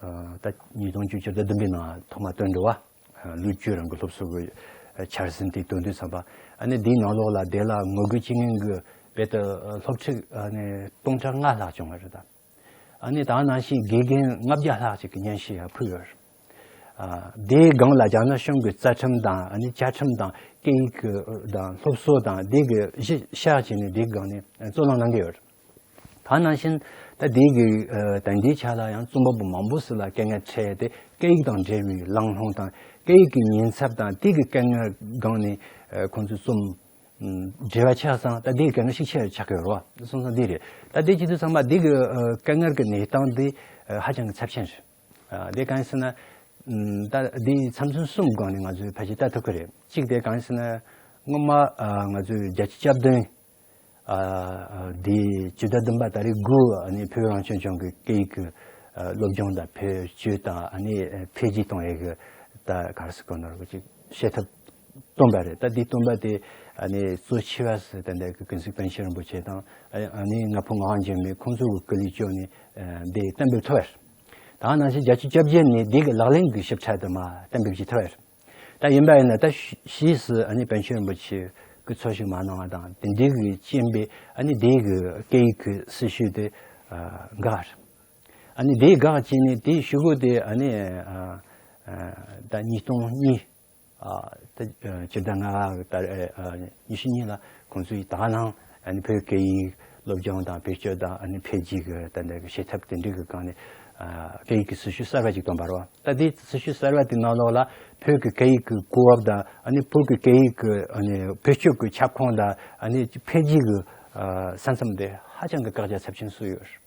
ཨ་ཨ་ད་ཉིས་སྟོང་བཅུ་བཅུ་ཟླ་བདུན་པའི་ནང་ཐོག་མ་བཏོན་འགྲོ་བ། ཨ་ལོ་བཅུ་རིང་གི་སློབ་གསོ་གི་ཨ་འཆར་ཟིན་དེ་བཏོན་དུས་ཙམ་པ་ཨ་ནི་དེའི་ནང་ལོགས་ལ་དེ་ལ་ངོ་རྒོལ་བྱེད་མཁན་གྱི་བོད་དུ་ཨ་སློབ་ཕྲུག་ཨ་ནི་སྟོང་ཕྲག་ལྔ་ལྷག་བྱུང་བ་རེད་ད། ཨ་ནི་ད་ག་ནང་བཞིན་དགེ་རྒན་ལྔ་བརྒྱ་ལྷག་ཅིག་གི་སྙན་ཞུ་ཡང་ཕུལ་ཡོད་རེད། ཨ་དེའི་སྒང་ལ་རྒྱ་ནག་གཞུང་གི་རྩ་ཁྲིམས་དང་ཨ་ནི་བཅའ་ཁྲིམས་དང་སྐད་ཡིག་གི་དང་སློབ་གསོ་དང་དེ་གི་གཞི་བཞག་བྱས་ནས་དེའི་སྒང་ནས་རྩོད་གླེང་གནང་གི་ཡོད། ད་ནང་བཞིན་ད་དེའི་གི་ཨ་ད་ལྟའི་ཆ་ལ་ཡང་རྩོམ་པ་པོ་མང་པོ་ཞིག་ལ་དཀའ་ངལ་འཕྲད་དེ་སྐད་ཡིག་དང་འབྲེལ་བའི་གླེང་སློང་དང་སྐད་ཡིག་གི་ཉེན་ཚབས་དང་དེ་གི་དཀའ་ངལ་སྒང་ནས་ཨ་ཁོང་ཚོས་རྩོམ་འབྲེལ་བ་ཆགས་ཙང་ད་དེ་གི་དཀའ་ངལ་ཤུགས་ཆེ་རུ་ཆགས་ཀྱི་ཡོད་རེད་བ། སོང་ཙང་དེ་རེད། ད་དེ་བྱེད་དུས་ཚང་མ་དེ་གི་ཨ་དཀའ་ངལ་གི་གནས་སྟངས་དེ་ཨ་ཧ་ཅང་གི་ཚབས་ཆེན་རེད། ཨ་དེ་གང་ཡིན་ཟེར་ན། ཨམ་ད་དེ་མཚམས་ཚུན་གསུམ་སྒང་ནས་ང་ཚོས་ཕལ་ཆེར་ལྟ་ཐུབ་ཀྱི་རེད། གཅིག་དེ་གང་ཡིན་ཟེར་ན། སྔོན་མ་ཨ་ང་ཚོས་བརྒྱད་ཅུ་གྱ་བདུན། ཨ་ཨ་དེ་བཅུ་ཟླ་བདུན་པ་ད་རེས་དགུ་ཨ་ནི་བོད་རང་སྐྱོང་ལྗོངས་ཀྱི་སྐད་ཡིག་གི་ཨ་སློབ་སྦྱོང་དང་བེད་སྤྱོད་དང་ཨ་ནི་འཕེལ་རྒྱས་གཏོང་ཡས་ཀྱི་ད་ག་རེ་ཟེར་དགོས་ན་རོ་ཅིག་བྱེད་ཐབས་བཏོན་པ་རེད། ད་དེ་བཏོན་པ་དེ་ཨ་ནི་གཙོ་ཆེ་བ་ཟེར་ད་ལྟ་གི་ཀུན་གཟིགས་པཎ་ཆེན་རིན་པོ་ཆེ་དང་ཨ་ནི་ང་ཕོད་ངག་དབང་འཇིགས་མེད་ཁོང་ཚོ་གི་སྐུ་ལས་བསྐྱོན་ནས་ཨ་དེ་གཏན་འབེབས་ཐོབ་པ་རེད། ད་ནང་བཞིན་བརྒྱད་ཅུ་གྱ་བརྒྱད་ནས་དེ་གི་ལག་ལེན་གྱི་ཞིབ་ཕྲ་དུ་མ་གཏན་འབེབས་ཀྱི་ཐོབ་པ་རེད། ད་ཡིན་པ་ཡིན་ན་ད་ཕྱིས་སུ་ཨ་ནི་པཎ་ཆེན་རིན་པོ་ཆེ་སྐུ་འཚོ་བཞུགས་མ་གནང་བ་དང་དེ་འདྲའི་གི་རྐྱེན་པས་ཨ་ནི་དེ་གི་སྐད་ཡིག་གི་སྲི་ཞུ་དེ་འགག་རེད། ཨ་ནི་དེ་འགག་བྱས་ནས་དེའི་གཞུག་གུ་དེ་ཨ་ནི་ཨ་ཨ་ད་ཉིས་སྟོང་གཉིས་ཨ་ད་ཕྱི་ཟླ་ལྔ་པ་ད་ཨ་ཉི་ཤུ་གཉིས་ལ་ཁོང་ཚོས་ད་ནང་ཨ་ནི་བོད་སྐད་ཡིག་སློབ་སྦྱོང་དང་བེད་སྤྱོད་དང་ཨ་ནི་འཕེལ་རྒྱས་ཀྱི་ད་ལྟ་གི་བྱེད་ཐབས་དེ་འདྲའི་གི་སྒང་ནས་ཨ་སྐད་ཡིག་གི་སྲི་ཞུ་གསར་པ་ཅིག་བཏོན་པ་རེད་བ། ད་དེ་སྲི་ཞུ་གསར་པ་དེ་ནང་ལོགས་ལ་བོད་ཀྱི་སྐད་ཡིག་གི་གོ་བབ་དང་ཨ་ནི་བོད་ཀྱི་སྐད་ཡིག་གི་ཨ་ནི་བེད་སྤྱོད་ཀྱི་ཁྱབ་ཁོངས་དང་ཨ་ནི་འཕེལ་རྒྱས་ཀྱི་ཨ་ས་མཚམས་དེ་ཧ་ཅང་གི་བཀག་རྒྱ་ཚབས་ཆེན་བཟོས་ཡོད་རེད།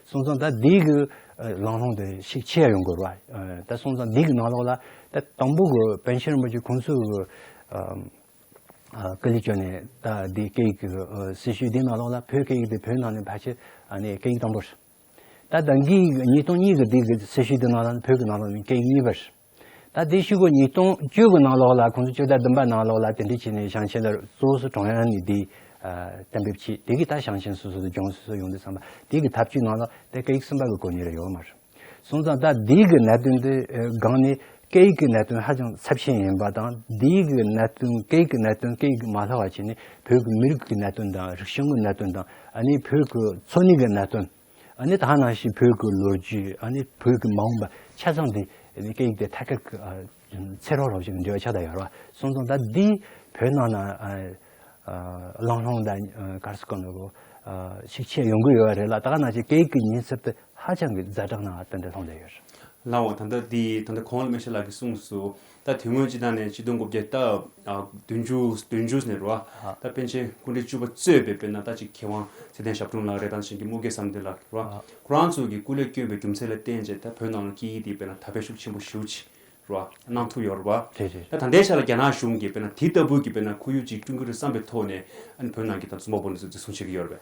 སོང་ཙང་ད་འདི་གི་ཨ་གླེང་སློང་དེ་ཤུགས་ཆེ་ཡོང་དགོས་རེད་བ། ཨ་ད་སོང་ཙང་འདི་གི་ནང་ལོགས་ལ་ད་དང་པོ་གི་པཎ་ཆེན་རིན་པོ་ཆེ་ཁོང་ཚོ་གི་ཨ་ཨ་སྐུ་ལས་བསྐྱོན་ནས་ད་འདི་སྐད་ཡིག་གི་ཨ་སྲི་ཞུ་འདི་ནང་ལོགས་ལ་བོད་སྐད་ཡིག་དེ་བོད་ནང་ནས་ཕལ་ཆེར་ཨ་ནི་སྐད་ཡིག་དང་པོ་རེད། ད་ད་གིན་ཉིས་སྟོང་གཉིས་གི་འདི་གི་སྲི་ཞུ་འདི་ནང་ལ་བོད་ཀྱི་ནང་ལོགས་ནས་སྐད་ཡིག་གཉིས་པ་རེད། ད་དེ་ཤུ་གོ་ཉིས་སྟོང་བཅུ་གི་ནང་ལོགས་ལ་ཁོང་ཚོ་བཅུ་ཟླ་བདུན་པ་ནང་ལོགས་ལ་དེ་འདྲ་བྱས་ནས་ཞིང་ཆེན་ལ་གཙོ་བོ་སུ་ཀྲུང་དབྱང་ནས་དེ་གཏན་འབེབས་བྱས། དེ་གི་ད་ཞིང་ཆེན་སོ་སོ་དང་ལྗོངས་སོ་སོ་ཡོང་དུས་ཙམ་པ་དེ་གི་ཐབས་ཇུས་ནང་ལ་དེ་སྐད་ཡིག་གསུམ་པ་གི་གོ་གནས་རེ་ཡོད་མ་རེད། སོང་ཙང་ད་དེ་གི་གནད་དོན་དེ་སྒང་ནས་སྐད་ཡིག་གི་གནད་དོན་ཧ་ཅང་ཚབས་ཆེན་ཡིན་པ་དང་དེ་གི་གནད་དོན་སྐད་ཡིག་གི་གནད་དོན་སྐད་ཡིག་མ་ལྷག་པ་བྱས་ནས་བོད་ཀྱི་མི་རིགས་ཀྱི་གནད་དོན་དང་རིག་གཞུང་གི་གནད་དོན་དང་ཨ་ནི་བོད་ཀྱི་འཚོ་གནས་ཀྱི་གནད་དོན། ཨ་ནི་ད་ནང་བཞིན་བོད་ཀྱི་ལོ་རྒྱུས་ཨ་ནི་བོད་ཀྱི་མ་འོངས་པ་ཆ་ཚང་དེ་ཨ་ནི་སྐད་ཡིག་དེ་ཐད་ཀར་གྱི་ཨ་ཚེ་རོགས་རོགས་ཞིག་འབྲེལ་བ་ཆགས་བསྡད་ཡོད་རེད་བ། སོང་ཙང་ད་འདི་བོད་ནང་ན་ཨ་ཨ་གླེང་སློང་དང་ཨ་ག་རེ་ཟེར་དགོས་ནོ་གོ་ཨ་ཤུགས་ཆེ་ཡོང་གི་ཡོད་རེད་ལ། ད་ནང་བཞིན་སྐད་ཡིག་གི་ཉེན་ཚབས་དེ་ཧ་ཅང་གི་ཛ་དྲག་ནང་ཏན་ཏན་ལྷུང་བསྡད་ཡོད་རེད། ལགས་འོང་། ད་ལྟ་འདི་ད་ལྟ་གོང་ལ་སྨན་ཤ་ལགས་ཀྱིས་གསུངས་སོང་། ད་དེ་སྔོན་སྤྱི་བཏང་ནས་ཆིག་སྟོང་དགུ་བརྒྱ་ད་ཨ་བདུན་ཅུ་བདུན་ཅུ་ནས་རེད་བ། ད་པཎ་ཆེན་སྐུ་ཕྲེང་བཅུ་པ་གཙོས་པའི་དཔེར་ན་ད་ཅིག་མཁས་དབང་ཚེ་བརྟན་ཞབས་དྲུང་ལགས་རེད། ད་གཞན་གྱི་དམུ་དགེ་བསམ་གཏན་ལགས་རེད་བ། ཁོ་རང་ཚོ་གིས་སྐུ་ལས་བསྐྱོན་པའི་རྒྱུ་མཚན་ལ་བརྟེན་བྱས་ད་བོད་ནང་ལ་སྐད་ཡིག་འདི་དཔེར་ན་དར་སྤེལ་ཤུགས་ཆེན་པོ་ཞེ་པོ་ཅིག་རེད་བ་གནང་ཐུབ་ཡོད་རེད་བ། རེད་རེད། ད་ད་ལྟའི་ཆ་ལ་རྒྱ་ནག་གཞུང་གིས་དཔེར་ན་དེ་ལྟ་བུའི་གི་དཔེར་ན་ཁོར་ཡུག་ཅིག་བསྐྲུན་གྱི་རེད་བསམ་པའི་ཐོག་ནས་ཨ་ནི་བོད་ནང་གི་ད་རྩོམ་པ་པོ་འདི་ཚོ་འཛིན་བཟུང་བྱེད་ཀྱི་ཡོད་རེད་པས།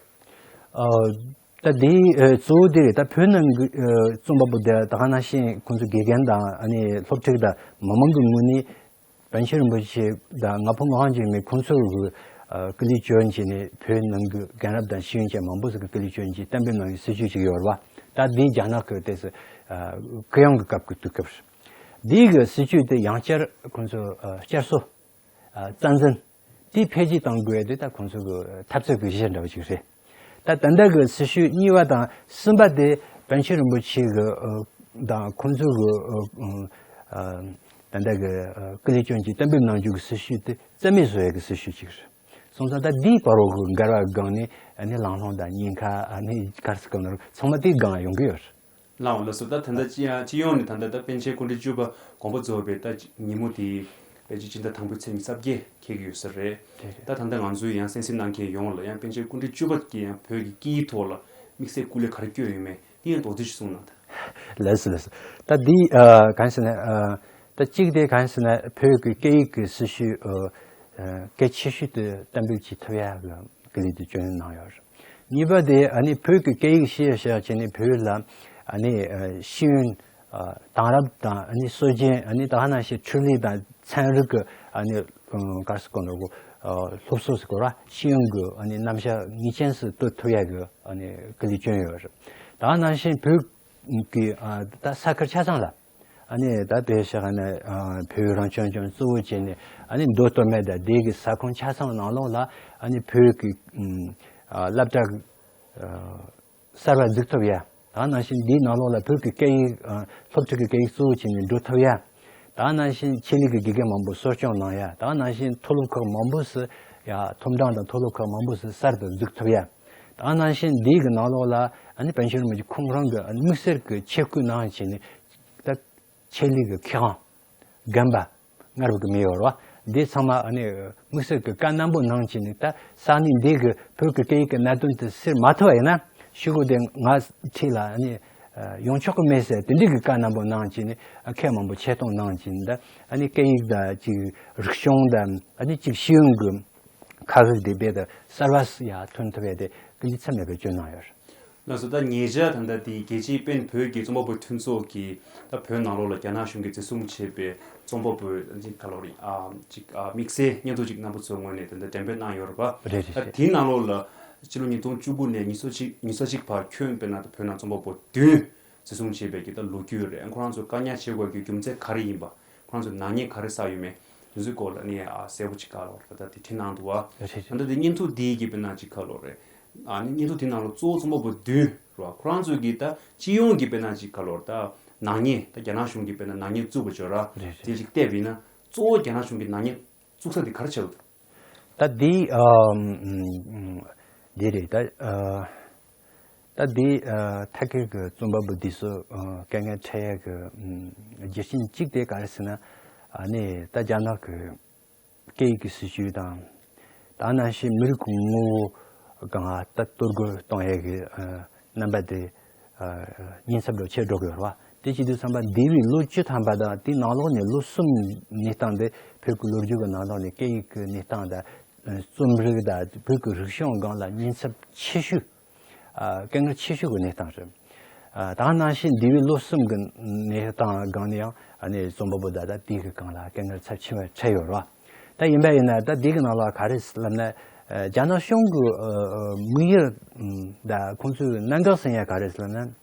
ཨ། ད་དེའི་ཨ་གཙོ་བོ་དེ་རེད། ད་བོད་ནང་གི་ཨ་རྩོམ་པ་པོ་དེ་ད་ག་ནང་བཞིན་ཁོང་ཚོ་དགེ་རྒན་དང་ཨ་ནི་སློབ་ཕྲུག་དང་མི་མང་གི་ངོས་ནས་པཎ་ཆེན་རིན་པོ་ཆེ་དང་ང་ཕོད་ངག་དབང་འཇིགས་མེད་ཁོང་ཚོ་གི་ཨ་སྐུ་ལས་བསྐྱོན་བྱས་ནས་བོད་ནང་གི་རྒན་རབས་དང་ཤེས་ཡོན་ཅན་མང་པོ་ཞིག་གི་སྐུ་ལས་བསྐྱོན་བྱས་གཏན་འབེབས་གནང་བའི་སྲིད་བྱུས་ཅིག་ཡོད་རེད་བ། ད་དེ་རྒྱ་ནག་གི་དེ་སུ་ཨ་གུ་ཡངས་ཀྱི་སྐབས་ཀྱི་དུས་སྐབས་རེད། དེའི་གི་སྲིད་བྱུས་དེ་ཡང་བསྐྱར་ཁོང་ཚོ་ཨ་བསྐྱར་གསོ། ཨ་རྩ་འཛིན། དེ་འཕེལ་རྒྱས་གཏང་དགོས་དེ་ད་ཁོང་ཚོ་གི་འཐབ་རྩོད་ཀྱི་གཞི་འདྲ་བ་ཅིག་རེད། ད་ད་ལྟ་གི་སྲིད་བྱུས་གཉིས་པ་དང་གསུམ་པ་དེ་པཎ་ཆེན་རིན་པོ་ཆེ་གི་ཨ་དང་ཁོང་ཚོ་གི་ཨ་ཨ་ད་ལྟ་གི་ཨ་སྐུ་ལས་བསྐྱོན་གྱི་གཏན་འབེབས་གནང་རྒྱུ་གི་སྲིད་བྱུས་དེ་རྩ་མེད་བཟོ་ཡ་གི་སྲིད་བྱུས་ཅིག་རེད། སོང་ཙང་ད་འདིའི་བར་རོ་གི་འགལ་བ་སྒང་ནས་ཨ་ནི་གླེང་སློང་དང་ཉེན་ཁ་ཨ་ནི་ག་རེ་ཟེར་དགོས་ན་ཚང་མ་དེའི་སྒང་ཡོང་གི་ཡོད་རེད། ལགས་འོང་། ལགས་སོ། ད་ད་ལྟ་སྤྱི་ཡང་སྤྱི་ཡོངས་ནས་ད་ལྟ་ད་པཎ་ཆེན་སྐུ་ཕྲེང་བཅུ་པ་དགོངས་པ་རྫོགས་པའི་ད་ཉིན་མོ་དེ་ཕལ་ཆེར་སྤྱི་ཟླ་དང་པོའི་ཚེས་ཉི་ཤུ་རྩ་བརྒྱད་འཁེལ་གྱི་ཡོད་ས་རེད། རེད་རེད། ད་ད་ལྟ་ང་ཚོའི་ཡང་གསན་གཟིགས་གནང་མཁན་ཡོངས་ལ་ཡང་པཎ་ཆེན་སྐུ་ཕྲེང་བཅུ་པ་གིས་ཡང་བོད་ཀྱི་སྐད་ཡིག་ཐོག་ལ་དམིགས་བསལ་སྐུ་ལས་ག་རེ་བསྐྱོན་ཡོད་མེད་དེ་ཡང་རྡོག་རྫིས་ཤིག་གསུངས་གནང་དང་། ལགས་སོ་ལགས་སོ། ད་འདི་ཨ་གང་ཟེར་ན་ཨ་ད་གཅིག་དེ་གང་ཟེར་ན་བོད་ཀྱི་སྐད་ཡིག་གི་སྲི་ཞུ་ཨ་ཨ་གལ་ཆེ་ཤོས་དེ་གཏན་འབེབས་བྱེད་ཐུབ་ཡག་གི་སྐུ་ལས་དེ་བསྐྱོན་གནང་ཡོད་རེད། གཉིས་པ་དེ་ཨ་ནི་བོད་ཀྱི་སྐད་ཡིག་ཤེས་ཡ་ཤེས་ཡ་བྱས་ནས་བོད་ལ་ཨ་ནི་ཨ་ཤེས་ཡོན་ཨ་དེང་རབས་དང་ཨ་ནི་སྲོལ་རྒྱུན་ཨ་ནི་ད་ག་ནང་བཞིན་འཕྲུལ་ལས་དང་ཚན་རིག་གི་ཨ་ནི་ཨ་ག་རེ་ཟེར་དགོས་འདུག་གོ་ཨ་སློབ་གསོ་ཟེར་དགོས་ར་ཤེས་ཡོན་གྱི་ཨ་ནི་རྣམ་གཞག་ངེས་ཅན་ཞིག་གཏོད་ཐུབ་ཡ་གི་ཨ་ནི་སྐུ་ལས་བསྐྱོན་ཡོད་རེད། ད་ག་ནང་བཞིན་བོད་ཀྱི་ཨ་ད་ས་ཁུལ་ཆ་ཚང་ལ། ཨ་ནི་ད་དེ་བཞག་ནས་ཨ་བོད་རང་སྐྱོང་ལྗོངས་གཙོ་བོ་བྱས་ནས་ཨ་ནི་མདོ་སྟོད་སྨད་དང་སྡེ་གི་ས་ཁོངས་ཆ་ཚང་ནང་ལོགས་ལ་ཨ་ནི་བོད་ཀྱི་ཨ་སློབ་གྲྭ་ཨ་གསར་པ་འཛུགས་ཐུབ་ཡ། ད་ནང་བཞིན་འདིའི་ནང་ལོགས་ལ་བོད་ཀྱི་སྐད་ཡིག་ཨ་སློབ་ཕྲུག་གི་སྐད་ཡིག་གཙོ་བོ་བྱས་ནས་འགྲོ་ཐུབ་ཡ། ད་ག་ནང་བཞིན་ཆེད་ལས་ཀྱི་དགེ་རྒན་མང་པོ་གསོ་སྐྱོང་གནང་ཡ། ད་ག་ནང་བཞིན་མཐོ་སློབ་ཁག་མང་པོ་སུ་ཡ་མཐོ་འབྲིང་དང་མཐོ་སློབ་ཁག་མང་པོ་སུ་གསར་དུ་འཛུགས་ཐུབ་ཡ། ད་ག་ནང་བཞིན་འདི་གི་ནང་ལོགས་ལ་ཨ་ནི་པཎ་ཆེན་རིན་པོ་ཆེ་ཁོང་རང་གི་དམིགས་བསལ་གྱི་ཆེད་བསྐོས་གནང་བྱས་ནས་ད་ཆེད་ལས་ཀྱི་མཁས་དབང་རྒན་པ་སྔར་བས་ཀྱི་མི་ཡོད་རེད་བ། འདི་ཚང་མ་ཨ་ནི་དམིགས་བསལ་གྱི་བཀའ་གནང་པོ་གནང་བྱས་ནས་ད་ས་གནས་འདི་གི་བོད་ཀྱི་སྐད་ཡིག་གི་གནད་དོན་དེ་སེལ་མ་ཐུབ་པ་ཡིན་ན་ཤོག་གུ་དེ་ང་འཁྲིས་ལ་ཨ་ནི་ཡོང་ཆོག་གི་མེད་ཟེར་དེ་འདྲའི་གི་བཀའ་གནང་པོ་གནང་བྱས་ནས་ཁས་མང་པོ་ཆེ་གཏོང་གནང་བྱས་ནས་ད་ཨ་ནི་སྐད་ཡིག་དང་ཅིག་རིག་གཞུང་དང་ཨ་ནི་ཅིག་ཤེས་ཡོན་གྱི་ཁ་ཧྲག་དེ་རྦད་དེ་གསར་བ་ཡར་ཐོན་ཐུབ་ཡས་དེ་སྐུ་མདུན་ཚད་མེད་པའི་སྐྱོན་གནང་ཡོད་རེད། ལགས་སོ། ད་ཉེ་ཆར་ད་ལྟ་དེ་རྒྱལ་སྤྱིའི་པེན་བོད་ཀྱི་རྩོམ་པ་པོ་མཐུན་ཚོགས་ཀྱིས་ད་བོད་ནང་ལོགས་ལ་རྒྱ་ནག་གཞུང་གིས་འཛིན་བཟུང་བྱས་པའི་རྩོམ་པ་པོའི་ཅིག་ག་ལབ་རེད་ཨ་ཅིག་ཨ་དམིགས་བསལ་སྙན་ཐོ་ཅིག་རྣམ་པ་ཚོའི་ངོས་ནས་ད་ལྟ་འགྲེམས་སྤེལ་གནང་ཡོད་རེད་པ། རེད་རེད་ད་རེད། དེའི་ནང་ལོགས་ལ་ཕྱི་ལོ་ཉིས་སྟོང་བཅུ་དགུ་ནས་ཉི་ཤུ་གཅིག་ཉི་ཤུ་གཅིག་བར་ཁྱོན་དཔེར་ན་ད་བོད་ནང་རྩོམ་པ་པོ་བདུན་འཛིན་བཟུང་བྱས་པའི་གི་ད་ལོ་རྒྱུས་རེད། ཁོ་རང་ཚོ་བཀག་ཉར་བྱེད་དགོས་ཀྱི་རྒྱུ་མཚན་ག་རེ་ཡིན་པ། ཁོ་རང་ཚོས་ནག་ཉེས་ག་རེ་བསགས་ཡོད་མེད་དེ་ཚོའི་སྐོར་ལ་ནི་ཨ་གསལ་པོ་ཅིག་ག་ལབ་རེད་ད་དེ་བྲིས་གནང་འདུག་བ། རེད་རེད། ད་ལྟ་དེ་སྙན་ཐོ་འདིའི་གི་དཔེར་ན་ཅིག་ག་ལབ་རེད་ཨ་ནི་སྙན་ཐོ་དེའི་ནང་ལ་གཙོ་བོ་རྩོམ་པ་པོ་བདུན་རེད་བ། ཁོ་རང་ཚོས་གི་ད་སྤྱི་ཡོངས་ཀྱི་དཔེར་ན་ཅིག་ག་ལབ་རེད་ད་ནག་ཉེས་ད་རྒྱ་ནག་གཞུང་གིས་དཔེར་ན་ནག་ཉེས་བཙུགས་པ་བྱོས་ར་རེད་དེ་རེད། ཅིག་བལྟས་པ་ཡིན་ན་གཙོ་བོ་རྒྱ་ནག་གཞུང་གིས་ནག་ཉེས་བཙུགས་ས་དེ་ག་རེ་ཆགས་འདུག་ད་འདི་ཨ་ཨམ་འདི་རེད་ད་ཨ་ད་འདི་ཨ་ཐད་ཀའི་གི་རྩོམ་པ་པོ་འདི་ཚོ་ཨ་དཀའ་ངལ་འཕྲད་ཡས་གི་ཨམ་རྒྱུ་རྐྱེན་གཅིག་དེ་ག་རེ་ཟེར་ན་ཨ་ནི་ད་རྒྱ་ནག་གི་སྐད་ཡིག་གི་སྲིད་བྱུས་དང་ད་ནང་བཞིན་མི་རིགས་ཀྱི་ངོ་བོ་གང་ལ་ད་གཏོར་རྒོལ་གཏོང་ཡས་གི་ཨ་རྣམ་པ་དེ་ཨ་ཉེན་ཚབས་འགྲོ་ཆེ་འགྲོ་གི་ཡོད་རེད་བ། དེ་བྱེད་དུས་ཙམ་པ་འདས་པའི་ལོ་བཅུ་ཐམ་པ་དང་དེའི་ནང་ལོགས་ནས་ལོ་གསུམ་གནས་སྟངས་དེ་བོད་ཀྱི་ལོ་རྒྱུས་ཀྱི་ནང་ལོགས་ནས་སྐད་ཡིག་གི་གནས་སྟངས་དང་རྩོམ་རིག་དང་བོད་ཀྱི་རིག་གཞུང་སྒང་ལ་ཉེན་ཚབས་ཆེ་ཤོས་ཨ་དཀའ་ངལ་ཆེ་ཤོས་ཀྱི་གནས་སྟངས་རེད། ཨ་ད་ནང་བཞིན་འདས་པའི་ལོ་གསུམ་གྱི་གནས་སྟངས་སྒང་ནས་ཡང་ཨ་ནི་རྩོམ་པ་པོ་དག་ད་དེ་གི་སྒང་ལ་དཀའ་ངལ་ཚབས་ཆེ་བ་འཕྲད་ཡོད་རེད་བ། ད་ཡིན་པ་ཡིན་ན་ད་འདི་གི་ནང་ལ་ག་རེ་ལབ་ན་ཨ་རྒྱ་ནག་གཞུང་གི་ཨ་ཨ་དམིགས་ཡུལ་ཨམ་ད་ཁོང་ཚོའི་གནད་འགག་ཟེར་ཡ་ག་རེ་ལབ་ན་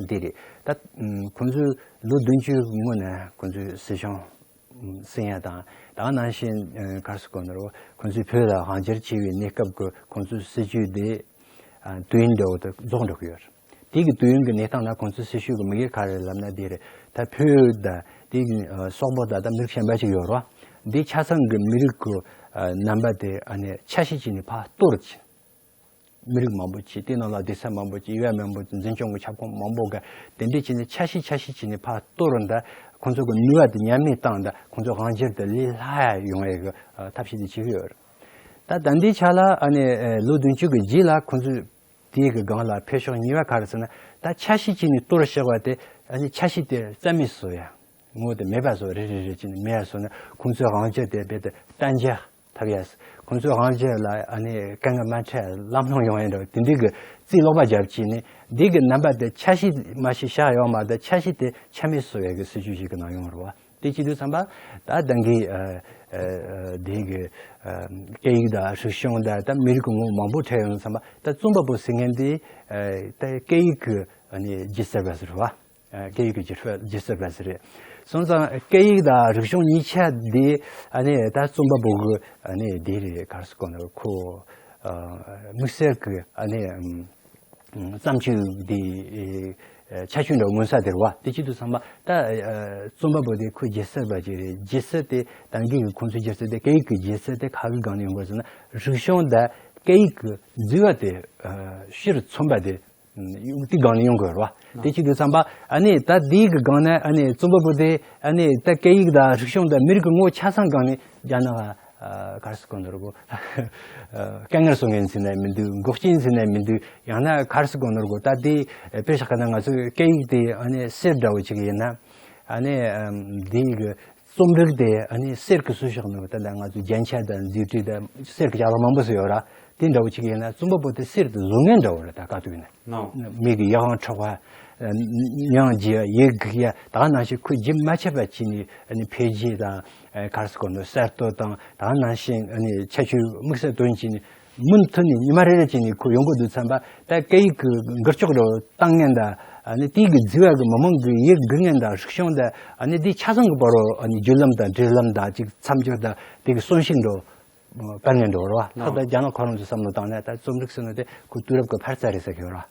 འདི་རེད། ད་ཨམ་ཁོང་ཚོའི་ལོ་བདུན་ཅུ་སྔོན་ནས་ཁོང་ཚོའི་སྲིད་སྐྱོང་ཟེར་ཡ་དང་ད་ག་ནང་བཞིན་ཨ་ག་རེ་ཟེར་དགོས་ནོ་རེད་བ། ཁོང་ཚོའི་བོད་ལ་དབང་སྒྱུར་བྱས་པའི་གནས་སྐབས་ཀྱི་ཁོང་ཚོའི་སྲིད་བྱུས་དེ་ཨ་དུས་ཡུན་འདྲ་བོ་དེ་རྫོགས་འགྲོ་གི་ཡོད་རེད། དེ་གི་དུས་ཡུན་གྱི་གནས་སྟངས་ནང་ཁོང་ཚོའི་སྲིད་བྱུས་ཀྱི་དམིགས་ཡུལ་ག་རེ་ལབ་ན་དེ་རེད། ད་བོད་དང་དེ་གི་ཨ་སོག་པོ་དང་ད་མི་རིགས་གཞན་པ་ཅིག་ཡོད་རེད་བ། འདི་ཆ་ཚང་གི་མི་རིགས་ཀྱི་ཨ་རྣམ་པ་དེ་ཨ་ནི་ཆ་ཤས་ཅིག་ནས་ཕར་གཏོར་ཕྱིན། མི་རིགས་མང་པོ་ཅིག་དེ་ནང་ལ་སྡེ་ཚན་མང་པོ་ཅིག་ཡུལ་མང་པོ་ཅིག་འཛིན་སྐྱོང་གི་ཁྱབ་ཁོངས་མང་པོ་ག་དེ་འདྲས་བྱས་ནས་ཆ་ཤས་ཆ་ཤས་བྱས་ནས་ཕར་གཏོར་རུ་འདྲ་ཁོང་ཚོ་གི་ནུས་པ་དེ་ཉམས་དམས་བཏང་འདྲ་ཁོང་ཚོ་དབང་སྒྱུར་དེ་ལས་སླ་ཡ་ཡོང་ཡ་གི་ཨ་ཐབས་ཤེས་དེ་བྱེད་ཀྱི་ཡོད་རེད། ད་ད་ལྟའི་ཆ་ལ་ཨ་ནི་ཨ་ལོ་བདུན་ཅུ་གི་རྗེས་ལ་ཁོང་ཚོས་དེའི་གི་སྒང་ལ་འཕེལ་ཕྱོགས་གཉིས་པ་ག་རེ་ཟེར་ན་ད་ཆ་ཤས་བྱས་ནས་གཏོར་བཞག་པ་དེ་ཨ་ནི་ཆ་ཤས་དེ་རྩ་མེད་བཟོ་ཡ། ངོ་བོ་དེ་མེད་པ་བཟོ་རེ་རེ་རེ་བྱས་ནས་མེད་པ་བཟོ་ན་ཁོང་ཚོའི་དབང་སྒྱུར་དེ་རྦད་དེ་བརྟན་འཇགས་ཐབས་ཡས། ཁོང་ཚོའི་དབང་སྒྱུར་ལ་ཨ་ནི་དཀའ་ངལ་མ་འཕྲད་ལམ་ལྷོང་ཡོང་ཡ་འདྲ་བ་དེ་འདྲའི་གི་རྩིས་ལོག་པ་བརྒྱབ་བྱས་ནས་འདི་གི་རྣམ་པ་དེ་ཆ་ཤས་མ་ཤེས་བཞག་ཡོད་མ་རེད། ཆ་ཤས་དེ་ཆ་མེད་བཟོ་ཡ་གི་སྲིད་བྱུས་ཤིག་གི་ནང་ཡོང་རེད་བ། དེ་བྱེད་དུས་ཙམ་པ་ད་ད་གིན་ཨ་ཨ་ཨ་དེ་གི་ཨ་སྐད་ཡིག་དང་རིག་གཞུང་དང་ད་མི་རིགས་ཀྱི་ངོ་བོ་མང་པོ་འཕྲད་ཡོང་དུས་ཙམ་པ་ད་རྩོམ་པ་པོ་ཟེར་མཁན་དེ་ཨ་ད་སྐད་ཡིག་གི་ཨ་ནི་སྒྱུ་རྩལ་པ་ཟེར་བ། ཨ་སྐད་ཡིག་གི་སྒྱུ་རྩལ་སྒྱུ་རྩལ་པ་ཟེར་རེད། སོང་ཙང་སྐད་ཡིག་དང་རིག་གཞུང་གཉིས་ཆ་འདི་ཨ་ནི་ད་རྩོམ་པ་པོ་གི་ཨ་ནི་འདི་རེད་ག་རེ་ཟེར་དགོས་ན་ཁོ་ཨ་དམིགས་བསལ་གི་ཨ་ནི་ཨམ་བརྩམས་ཆོས་འདི་ཨ་ཁྱད་ཆོས་འདྲ་མངོན་ས་དེ་རེད་བ། དེ་བྱེད་དུས་ཙམ་པ་ད་ཨ་རྩོམ་པ་པོ་དེ་ཁོ་སྒྱུ་རྩལ་པ་ཅིག་རེད། སྒྱུ་རྩལ་དེ་ད་གིན་གི་ཁོང་ཚོའི་སྒྱུ་རྩལ་དེ་སྐད་ཡིག་གི་སྒྱུ་རྩལ་དེ་ག་གི་སྒང་ནས་ཡོང་དགོས་ཟེར་ན་རིག་གཞུང་དང་སྐད་ཡིག་གི་འཛུལ་བ་དེ་ཨ་སྤྱིར་མཚོན་པ་དེ། དེ་སྒང་ནས་ཡོང་དགོས་རེད་བ། དེ་བྱེད་དུས་ཙམ་པ་ཨ་ནི་ད་དེའི་གི་སྒང་ནས་ཨ་ནི་རྩོམ་པ་པོ་དེ་ཨ་ནི་ད་སྐད་ཡིག་དང་རིག་གཞུང་དང་མི་རིགས་ཀྱི་ངོ་བོ་ཆ་ཚང་སྒང་ནས་རྒྱ་ནག་ཨ་ག་རེ་ཟེར་དགོས་ནོ་རེད་གོ། དཀའ་ངལ་བཟོ་མཁན་ཟེར་ནའི་མི་འདུག་འགོག་རྐྱེན་ཟེར་ནའི་མི་འདུག་ཡང་ན་ག་རེ་ཟེར་དགོས་ནོ་རེད་གོ། ད་དེ་དཔེ་བཞག་ག་ན་ང་ཚོའི་སྐད་ཡིག་དེ་ཨ་ནི་གསེར་འདྲ་བོ་ཅིག་ཡིན་ན་ཨ་ནི་དེའི་གི་རྩོམ་རིག་དེ་ཨ་ནི་གསེར་གྱི་སྲོལ་ཞིག་ནོ། ད་ལྟ་ང་ཚོ་རྒྱན་ཆ་དང་རྫས་འཕྲུལ་དང་གསེར་གྱི་ཅ་ལག་མང་པོ་ཞིག་ཡོད་ར། དེ་འདྲ་བོ་ཅིག་ཡིན་ན་རྩོམ་པ་པོ་དེ་གསེར་དེ་བཟོ་མཁན་འདྲ་བོ་རེད། ད་དཀའ་སྡུག་ཡིན་ན་ནོ། མིག་གི་ཡིད་དབང་འཕྲོག་པ། མྱང་རྒྱུ་ཡིད་འགུག་ཡ་ད་ག་ནང་བཞིན་ཁོས་རྒྱུན་མ་ཆད་པ་བྱས་ནས་ཨ་ནི་འཕེལ་རྒྱས་དང་ག་རེ་ཟེར་དགོས་ནོ་གསར་གཏོད་དང་ད་ག་ནང་བཞིན་ཨ་ནི་ཁྱད་ཆོས་དམིགས་བསལ་དོན་བྱས་ནས། མུ་མཐུད་ནས་ཉི་མ་རེ་རེ་བྱས་ནས་ཁོ་ཡོང་གི་འདུག་བསམ་པ། ད་སྐད་ཡིག་གི་འགུལ་སྐྱོད་འགྲོ་བཏང་མཁན་དང་ཨ་ནི་དེའི་གི་འཛུལ་བ་གི་མི་མང་གི་ཡིད་འགུག་མཁན་དང་རིག་གཞུང་དང་ཨ་ནི་དེ་ཆ་ཚང་གི་བར་རུ་ཨ་ནི་བརྒྱུད་ལམ་དང་འབྲེལ་ལམ་དང་ཅིག་མཚམས་སྦྱོར་དང་དེ་གི་གསོན་ཤུགས་འགྲོ་ དཔལ་ངན་འགྲོ་རོ། ལྷག་ཏུ་རྒྱ་ནག་ཁོ་རང་ཚོའི་བསམ་བློ་བཏང་ནས་ད་རྩོམ་རིག་ཟེར་ནོ་དེ་ཁོ་དུས་རབས་ཀྱི་འཕར་རྩ་རེད་ཟེར་གི་ཡོད་རོ།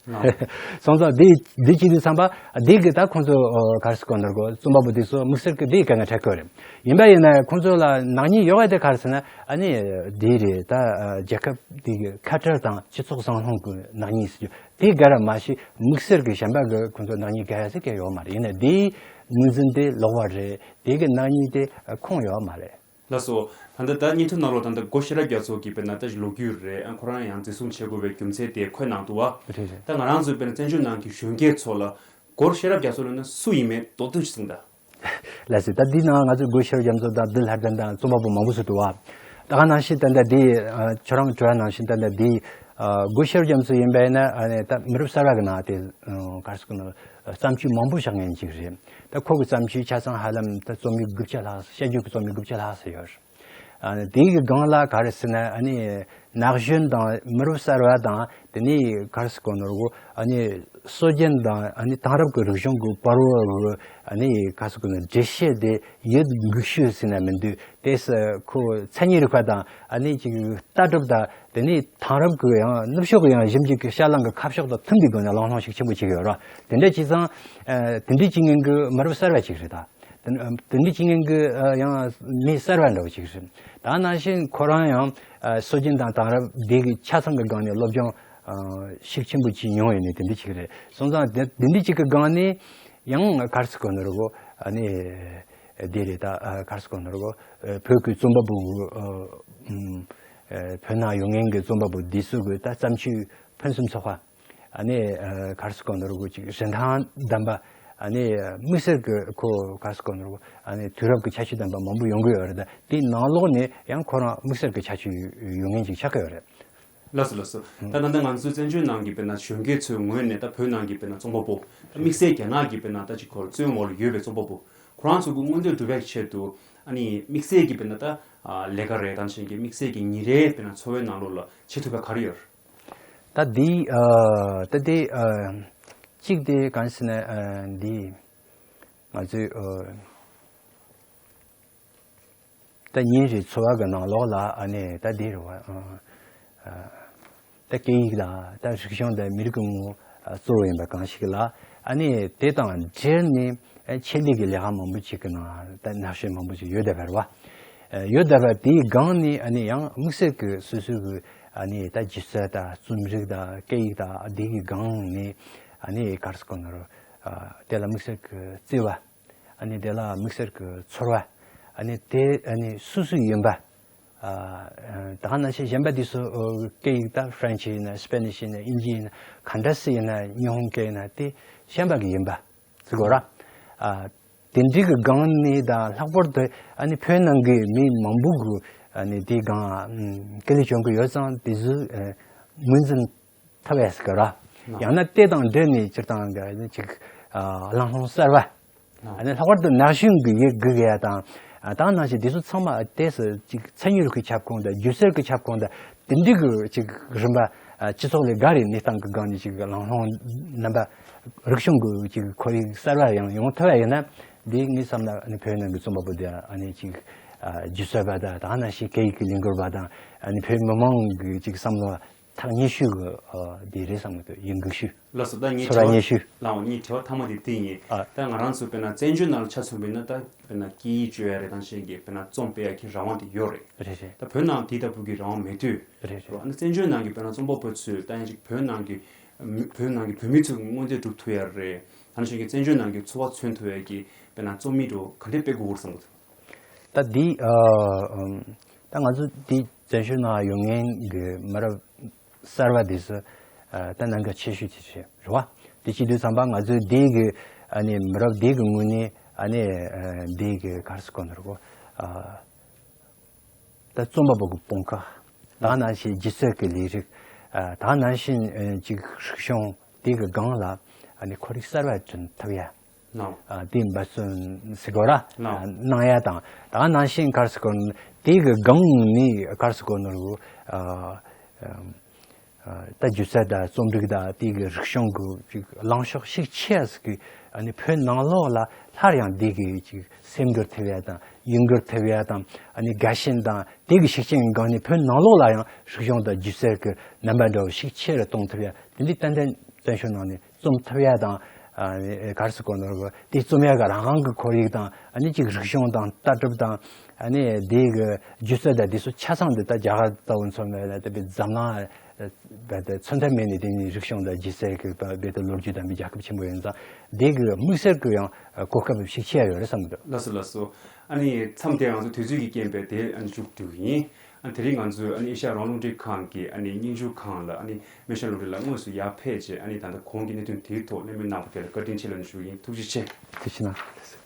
སོང་ཙང་འདི་འདི་བྱེད་དུས་ཙམ་པ་འདི་གི་ད་ཁོང་ཚོ་ག་རེ་ཟེར་གོ་ནོར་གོ། རྩོམ་པ་པོ་འདི་ཚོ་དམིགས་བསལ་གྱི་འདི་གི་དཀའ་ངལ་འཕྲད་ཀྱི་ཡོད་རེད། ཡིན་པ་ཡིན་ན་ཁོང་ཚོ་ལ་ནག་ཉེས་ཡོད་པ་དེ་ག་རེ་ཟེར་ན་ཨ་ནི་འདི་རེད། ད་རྒྱལ་ཁབ་འདི་གི་ཁ་བྲལ་དང་སྤྱི་ཚོགས་བཟང་ལྷུང་གི་ནག་ཉེས་ཟེར་རྒྱུ་དེ་ག་ར་མ་གཞི་དམིགས་བསལ་གྱི་གཞན་པ་གི་ཁོང་ཚོ་ནག་ཉེས་ག་ར་ཟེར་གི་ཡོད་མ་རེད། ཡིན་ན་འདིའི་ངོས་འཛིན་དེ་ལོག་པ་རེད། དེ་གི་ནག་ཉེས་དེ་ཁུངས་ཡོད་མ་རེད། ལགས་སོ། ད་ལྟ་ད་བརྙན་ཐུང་ནང་ལོགས་ད་ལྟ་སྒོ་ཤེས་རབ་རྒྱ་མཚོ་གི་དཔེར་ན་ད་ལོ་རྒྱུས་རེད། ཨ་ཁོ་རང་ཡང་འཛིན་བཟུང་བྱེད་དགོས་པའི་རྒྱུ་མཚན་དེ་འཁོད་གནང་འདུག་བ། རེད་རེད། ད་ང་རང་ཚོའི་དཔེར་ན་བཙན་བྱོལ་ནང་གི་གཞོན་སྐྱེས་ཚོ་ལ་སྒོ་ཤེས་རབ་རྒྱ་མཚོ་ལབ་ན་སུ་ཡིན་མིན་མདོར་བསྡུས་ཤིག་གསུངས་དང་། ལགས་སོ། ད་འདི་ནང་ང་ཚོས་སྒོ་ཤེས་རབ་རྒྱ་མཚོ་དང་བདུད་ལྷ་ལྡན་དང་རྩོམ་པ་པོ་མང་པོ་ཞིག་འདུག་བ། ད་ག་ནང་བཞིན་ད་ལྟ་འདི་ཁྱོད་རང་དྲི་བ་ནང་བཞིན་ད་ལྟ་འདི་སྒོ་ཤེས་རབ་རྒྱ་མཚོ་ཡིན་པ་ཡིན་ན་ཨ་ནི་ད་མི་རབས་གསར་བ་གི་ནང་དེ་ག་རེ་ཟེར་དགོས་ན་བརྩམས་ཆོས་མང་པོ་བཞག་མཁན་ཅིག་རེད། ད་ཁོ་གི་བརྩམས་ཆོས་ཆ་ཚང་ཧ་ལམ་ད་རྩོམ་ཡིག་དགུ་བརྒྱ་ལྷག་བཤད་རྒྱུད་ཀྱི་རྩོམ་ཡིག་དགུ་བརྒྱ་ལྷག་ཙམ་ཡོད། ཨ་ནི་དེའི་གི་སྒང་ལ་ག་རེ་ཟེར་ན་ཨ་ནི་ན་གཞོན་དང་མི་རབས་གསར་བ་དང་དེ་ནས་ག་རེ་ཟེར་དགོས་ནོར་གོ། ཨ་ནི་སྲོལ་རྒྱུན་དང་ཨ་ནི་དེང་རབས་ཀྱི་རིག་གཞུང་གི་བར་བ་གི་ཨ་ནི་ག་རེ་ཟེར་དགོས་ནོར་འགྲེལ་བཤད་དེ་ཡོད་འགུག་ཤོས་ཟེར་ན་མི་འདུག་དེས་ཁོ་མཚན་ཉིད་རིག་པ་དང་ཨ་ནི་ཅིག་ལྟ་གྲུབ་དང་དེ་ནས་དེང་རབས་ཀྱི་ཡང་ནུབ་ཕྱོགས་ཀྱི་ཡང་ཞིབ་འཇུག་གི་བཤད་ལམ་གྱི་ཁ་ཕྱོགས་དང་མཐུན་པའི་སྒོ་ནས་གླེང་སློང་ཤུགས་ཆེན་པོ་བྱེད་ཀྱི་ཡོད་རེད། དེ་འདྲ་བྱས་ཙང་དེ་འདྲའི་བྱེད་མཁན་གྱི་མི་རབས་གསར་བ་ཅིག་རེད་ད། དེ་འདྲའི་བྱེད་མཁན་གྱི་ཡང་མི་གསར་བ་འདྲ་བོ་ཅིག་རེད། ད་ནང་བཞིན་ཁོ་རང་ཡང་སྲོལ་རྒྱུན་དང་དེང་རབས་དེ་གི་ཆ་ཚང་གི་སྒང་ནས་སློབ་སྦྱོང་ཤུགས་ཆེན་པོ་ཅིག་མྱོང་ཡོད་ནི་དེ་འདྲ་ཅིག་རེད། སོང་ཙང་དེ་དེ་འདྲ་ཅིག་གི་སྒང་ནས་ཡང་ག་རེ་ཟེར་དགོས་ནོར་གོ། ཨ་ནི་དེ་རེད་ད། ག་རེ་ཟེར་དགོས་ནོར་གོ། བོད་ཀྱི་རྩོམ་པ་པོ་བོད་ནང་ཡོད་མཁན་གྱི་རྩོམ་པ་པོ་འདི་ཚོ་གི་ད་བརྩམས་ཆོས་ཕུན་སུམ་ཚོགས་པ། ཨ་ནི་ག་རེ་ཟེར་དགོས་ནོར་གོ་ཅིག་རིན་ཐང་ལྡན་པ། ཨ་ནི་དམིགས་བསལ་གྱི་ཁོ་ག་རེ་ཟེར་དགོས་ནོར་གོ། ཨ་ནི་དུས་རབས་ཀྱི་ཁྱད་ཆོས་ལྡན་པ་མང་པོ་ཡོང་གི་ཡོད་རེད་ད། དེའི་ནང་ལོགས་ནས་ཡང་ཁོ་རང་དམིགས་བསལ་གྱི་ཁྱད་ཆོས་ཡོད་མཁན་ཅིག་ཆགས་ཀྱི་ཡོད་རེད། ལགས་སོ་ལགས་སོ། ད་ད་ལྟ་ང་ཚོའི་བཙན་བྱོལ་ནང་གི་དཔེར་ན་གཞོན་སྐྱེས་ཚོའི་ངོས་ནས་ད་བོད་ནང་གི་དཔེར་ན་རྩོམ་པ་པོ་ད་དམིགས་བསལ་རྒྱ་ནག་གི་དཔེར་ན་ད་ཅིག་ཁོར་བཙོན་འོག་ལ་ཡོད་པའི་རྩོམ་པ་པོ་ཁོ་རང་ཚོ་གི་མངོན་འདོད་སྒྲུབ་པའི་ཆེད་དུ་ཨ་ནི་དམིགས་བསལ་གྱི་དཔེར་ན་ད་ལས་ཀ་རེད་དང་ཆེན་གྱི་དམིགས་བསལ་གྱི་ཉིན་རེའི་དཔེར་ན་འཚོ་བའི་ནང་ལོགས་ལ་བྱེད་ཐུབ་པ་ག་རེ་ཡོད། ད་འདི་ཨ་ད་འདི་ཨ་གཅིག་དེ་གང་ཟེར་ན་ཨ་འདི་ང་ཚོའི་ཨ་ད་ཉིན་རེའི་འཚོ་བ་གི་ནང་ལོགས་ལ་ཨ་ནི་ད་འདི་རེད་བ། ཨ་ཨ་ད་སྐད་ཡིག་དང་ད་རིག་གཞུང་དང་མི་རིགས་ཀྱི་ངོ་བོ་གཙོ་བོ་ཡིན་པ་གང་ཞིག་ལ་ཨ་ནི་དེ་དང་འབྲེལ་ནས་ཆེད་ལས་ཀྱི་ལས་ཀ་མང་པོ་ཅིག་གི་ནང་ད་ནག་ཞོན་མང་པོ་ཅིག་ཡོད་བསྡད་པ་རེད་བ། ཡོད་བསྡད་པ་དེའི་སྒང་ནས་ཨ་ནི་ཡང་དམིགས་བསལ་གྱི་སོ་སོའི་གི་ཨ་ནི་ད་སྒྱུ་རྩལ་དང་རྩོམ་རིག་དང་སྐད་ཡིག་དང་དེ་གི་སྒང་ནས་ཨ་ནི་ག་རེ་ཟེར་དགོས་ནོར་དེ་ལ་དམིགས་བསལ་གྱི་བརྩེ་བ། ཨ་ནི་དེ་ལ་དམིགས་བསལ་གྱི་ཚོར་བ། ཨ་ནི་དེ་ཨ་ནི་སོ་སོའི་ཡིན་པ། ད་ག་ནང་བཞིན་གཞན་པ་དེ་ཚོ་སྐད་ཡིག་ད་ཧྥ་རན་ཆི་ཡིན་ན་སི་པེ་ནིཤ་ཡིན་ན་དབྱིན་ཇི་ཡིན་ན་ག་འདྲ་སེ་ཡིན་ན་ཉི་ཧོང་སྐད་ཡིན་ན་དེ་གཞན་པ་གི་ཡིན་པ་ཟེར་དགོས་ར། དེ་འདྲའི་གི་སྒང་ནས་དང་ལྷག་པར་དུ་ཨ་ནི་བོད་ནང་གི་མི་མང་པོ་གི་ཨ་ནི་དེ་སྒང་སྐད་ལས་བྱུང་གི་ཡོད་ཙང་དེ་ཚོ་ངོས་འཛིན་ཐུབ་ཡས་ཟེར་གི་ར། ཡང་ན་དེ་དང་འབྲེལ་ནས་སྤྱིར་བཏང་གི་ཅིག་གླེང་སློང་གསར་བ། ཨ་ནི་ལྷག་པར་དུ་ན་གཞོན་གྱི་ཡིད་འགུག་ཡ་དང་ད་ནང་བཞིན་དེ་ཚོ་ཚང་མ་དེ་སུ་ཅིག་མཚན་ཉིད་རིག་པའི་ཁྱབ་ཁོངས་དང་སྒྱུ་རྩལ་གྱི་ཁྱབ་ཁོངས་དང་དེ་འདྲའི་གི་ཅིག་རིམ་པ་སྤྱི་ཚོགས་ལས་བརྒལ་བའི་གནས་སྟངས་ཀྱི་སྒང་ནས་ཅིག་གླེང་སློང་རྣམ་པ་རིག་གཞུང་གི་ཅིག་ཁོར་ཡུག་གསར་བ་ཡང་ཡོང་ཐུབ་ཡ་ཡིན་ན་འདི་ངའི་བསམ་ན་ཨ་ནི་བོད་ནང་གི་རྩོམ་པ་པོ་དེ་ཨ་ནི་ཅིག་སྒྱུ་རྩལ་པ་དང་ད་ནང་བཞིན་སྐད་ཡིག་གི་ལས་འགུལ་བ་དང་ཨ་ནི་བོད་མི་མང་གི་ཅིག་བསམ་བློ། ཐག་ཉེ་ཤོས་ཀྱི་དེ་རེད་བསམ་གྱི་འདུག་ཡིད་འགུག་ཤོས། ལགས་སོ། ད་ངའི་ཚོར་བ་ཉེ་ཤོས། ལགས་འོང་། ངའི་དྲི་བ་མཐའ་མ་དེ་དེ་ཡིན། ཨ། ད་ང་རང་ཚོ་དཔེར་ན་བཙན་བྱོལ་ནང་ལ་ཆ་མཚོན་པ་ཡིན་ན་ད་དཔེར་ན་སྐད་ཡིག་སྤྱོད་ཡ་རེད་དང་གཞན་གྱི་དཔེར་ན་རྩོམ་སྤེལ་ཡ་གི་རང་དབང་དེ་ཡོད་རེད། རེད་རེད། ད་བོད་ནང་དེ་ལྟ་བུ་གི་རང་དབང་མེད་དུས། རེད་རེད། ཨ་ནི་བཙན་བྱོལ་ནང་གི་དཔེར་ན་རྩོམ་པ་པོ་ཚོས་ད་ཡང་ཅིག་བོད་ནང་གི་བོད་ནང་གི་བོད་མི་ཚོའི་མངོན་འདོད་སྒྲུབ་ཐུབ་ཡ་རེད། ད་ནང་བཞིན་གྱི་བཙན་བྱོལ་ནང་གི་འཚོ་བ་མཚོན་ཐུབ་ཡ་གི་དཔེར་ན་རྩོམ་ཡིག་འདྲ་བོ་ག་འདྲས་སྤེལ་དགོས་རེད་བསམ་གྱི་འདུག་ད་འདི་ཨ་ཨམ། ད་ང་ཚོ་འདི་བཙན་བྱོལ་ནང་ཡོད་མཁན་གྱི་མི་རབས་གསར་བ་འདི་ཚོ་ཨ་ད་གནད་འགག་ཆེ་ཤོས་དེ་རེད་རེད་བ། དེ་བྱེད་དུས་ཙམ་པ་ང་ཚོའི་འདི་གི་ཨ་ནི་མི་རབས་འདི་གི་ངོས་ནས་ཨ་ནི་ཨ་འདི་གི་ག་རེ་ཟེར་དགོས་ནི་རེད་གོ། ཨ་ད་རྩོམ་པ་པོ་གི་དཔུང་ཁག་ད་ག་ནང་བཞིན་སྒྱུ་རྩལ་གྱི་ལས་རིགས་ཨ་ད་ག་ནང་བཞིན་ཨ་ཅིག་རིག་གཞུང་འདི་གི་སྒང་ལ་ཨ་ནི་ཁོར་ཡུག་གསར་བ་བསྐྲུན་ཐུབ་ཡ། ནོ། ཨ་དེ་འབད་བརྩོན་ཟེར་དགོས་ར། ནོ། ཨ་གནང་ཡ་དང་ད་ག་ནང་བཞིན་ག་རེ་ཟེར་དགོས་ནོ་དེ་གི་སྒང་ནས་ག་རེ་ཟེར་དགོས་ནོ་རུ་ཨ་ ད་སྒྱུ་རྩལ་དང་རྩོམ་རིག་དང་དེ་གི་རིག་གཞུང་གི་ཅིག་ལངས་ཕྱོགས་ཤུགས་ཆེ་ཟིག་གི་ཨ་ནི་བོད་ནང་ལོགས་ལ་སླར་ཡང་དེ་གི་ཅིག་སེམས་འགུལ་ཐེབས་ཡ་དང་ཡིད་འགུལ་ཐེབས་ཡ་དང་ཨ་ནི་དགའ་ཞེན་དང་དེ་གི་ཤུགས་རྐྱེན་གྱི་སྒང་ནས་བོད་ནང་ལོགས་ལ་ཡང་རིག་གཞུང་དང་སྒྱུ་རྩལ་གི་རྣམ་པ་འདྲ་བོ་ཤུགས་ཆེ་རུ་གཏོང་ཐུབ་ཡ་དེ་འདྲའི་ཏན་ཏན་བཙན་བྱོལ་ནང་ནས་རྩོམ་ཐུབ་ཡ་དང་། ཨ་ནི་ག་རེ་ཟེར་དགོས་ནོ་རེད། དེ་རྩོམ་ཡ་གི་རང་རང་གི་ཁོར་ཡུག་དང་ཨ་ནི་ཅིག་རིག་གཞུང་དང་ལྟ་གྲུབ་དང་ཨ་ནི་དེ་གི་སྒྱུ་རྩལ་དང་དེ་ཚོ་ཆ་ཚང་དེ་ད་རྒྱ་གར་ལྟ་བུ་མཚོན་ན་དེ་བས་འཛམ་གླིང་རྦད་དེ་མཚོན་ཐབས་མེད་ནས་དེ་ནི་རིག་གཞུང་དང་སྒྱུ་རྩལ་གི་རྦད་དེ་ལོ་རྒྱུས་དང་མི་རྒྱལ་ཁབ་ཆེན་པོ་ཡིན་ཙང་དེ་གི་དམིགས་བསལ་གི་ཡང་གོ་སྐབས་ཤུགས་ཆེ་ཡ་ཡོད་རེད་བསམ་གི་འདུག་ལགས་སོ་ལགས་སོ། ཨ་ནི་མཚམས་དེར་ང་ཚོ་དུས་ཚོད་ཀྱི་རྐྱེན་པས་དེ་ཨ་ནི་མཇུག་བསྡུ་གི་ཡིན། ཨ་ནི་དེ་རིང་ང་ཚོས་ཨ་ནི་ཨེ་ཤ་ཡ་རང་དབང་རླུང་འཕྲིན་ཁང་གི་ཨ་ནི་སྙན་ཞུ་ཁང་ལ་ཨ་ནི་སྨན་ཤར་ལུང་རིགས་ལགས་དངོས་སུ་ཡར་ཕེབས་བྱས་ཨ་ནི་ད་ལྟ་གོང་གི་གནད་དོན་དེའི་ཐོག་གླེང་མོལ་གནང་བ་དེ་ལ་བཀའ་དྲིན་ཆེ་ལབ་ནས་ཞུ་གི་ཡིན། ཐུགས་རྗེ་ཆེ། ཐུགས་རྗེ་གནང་།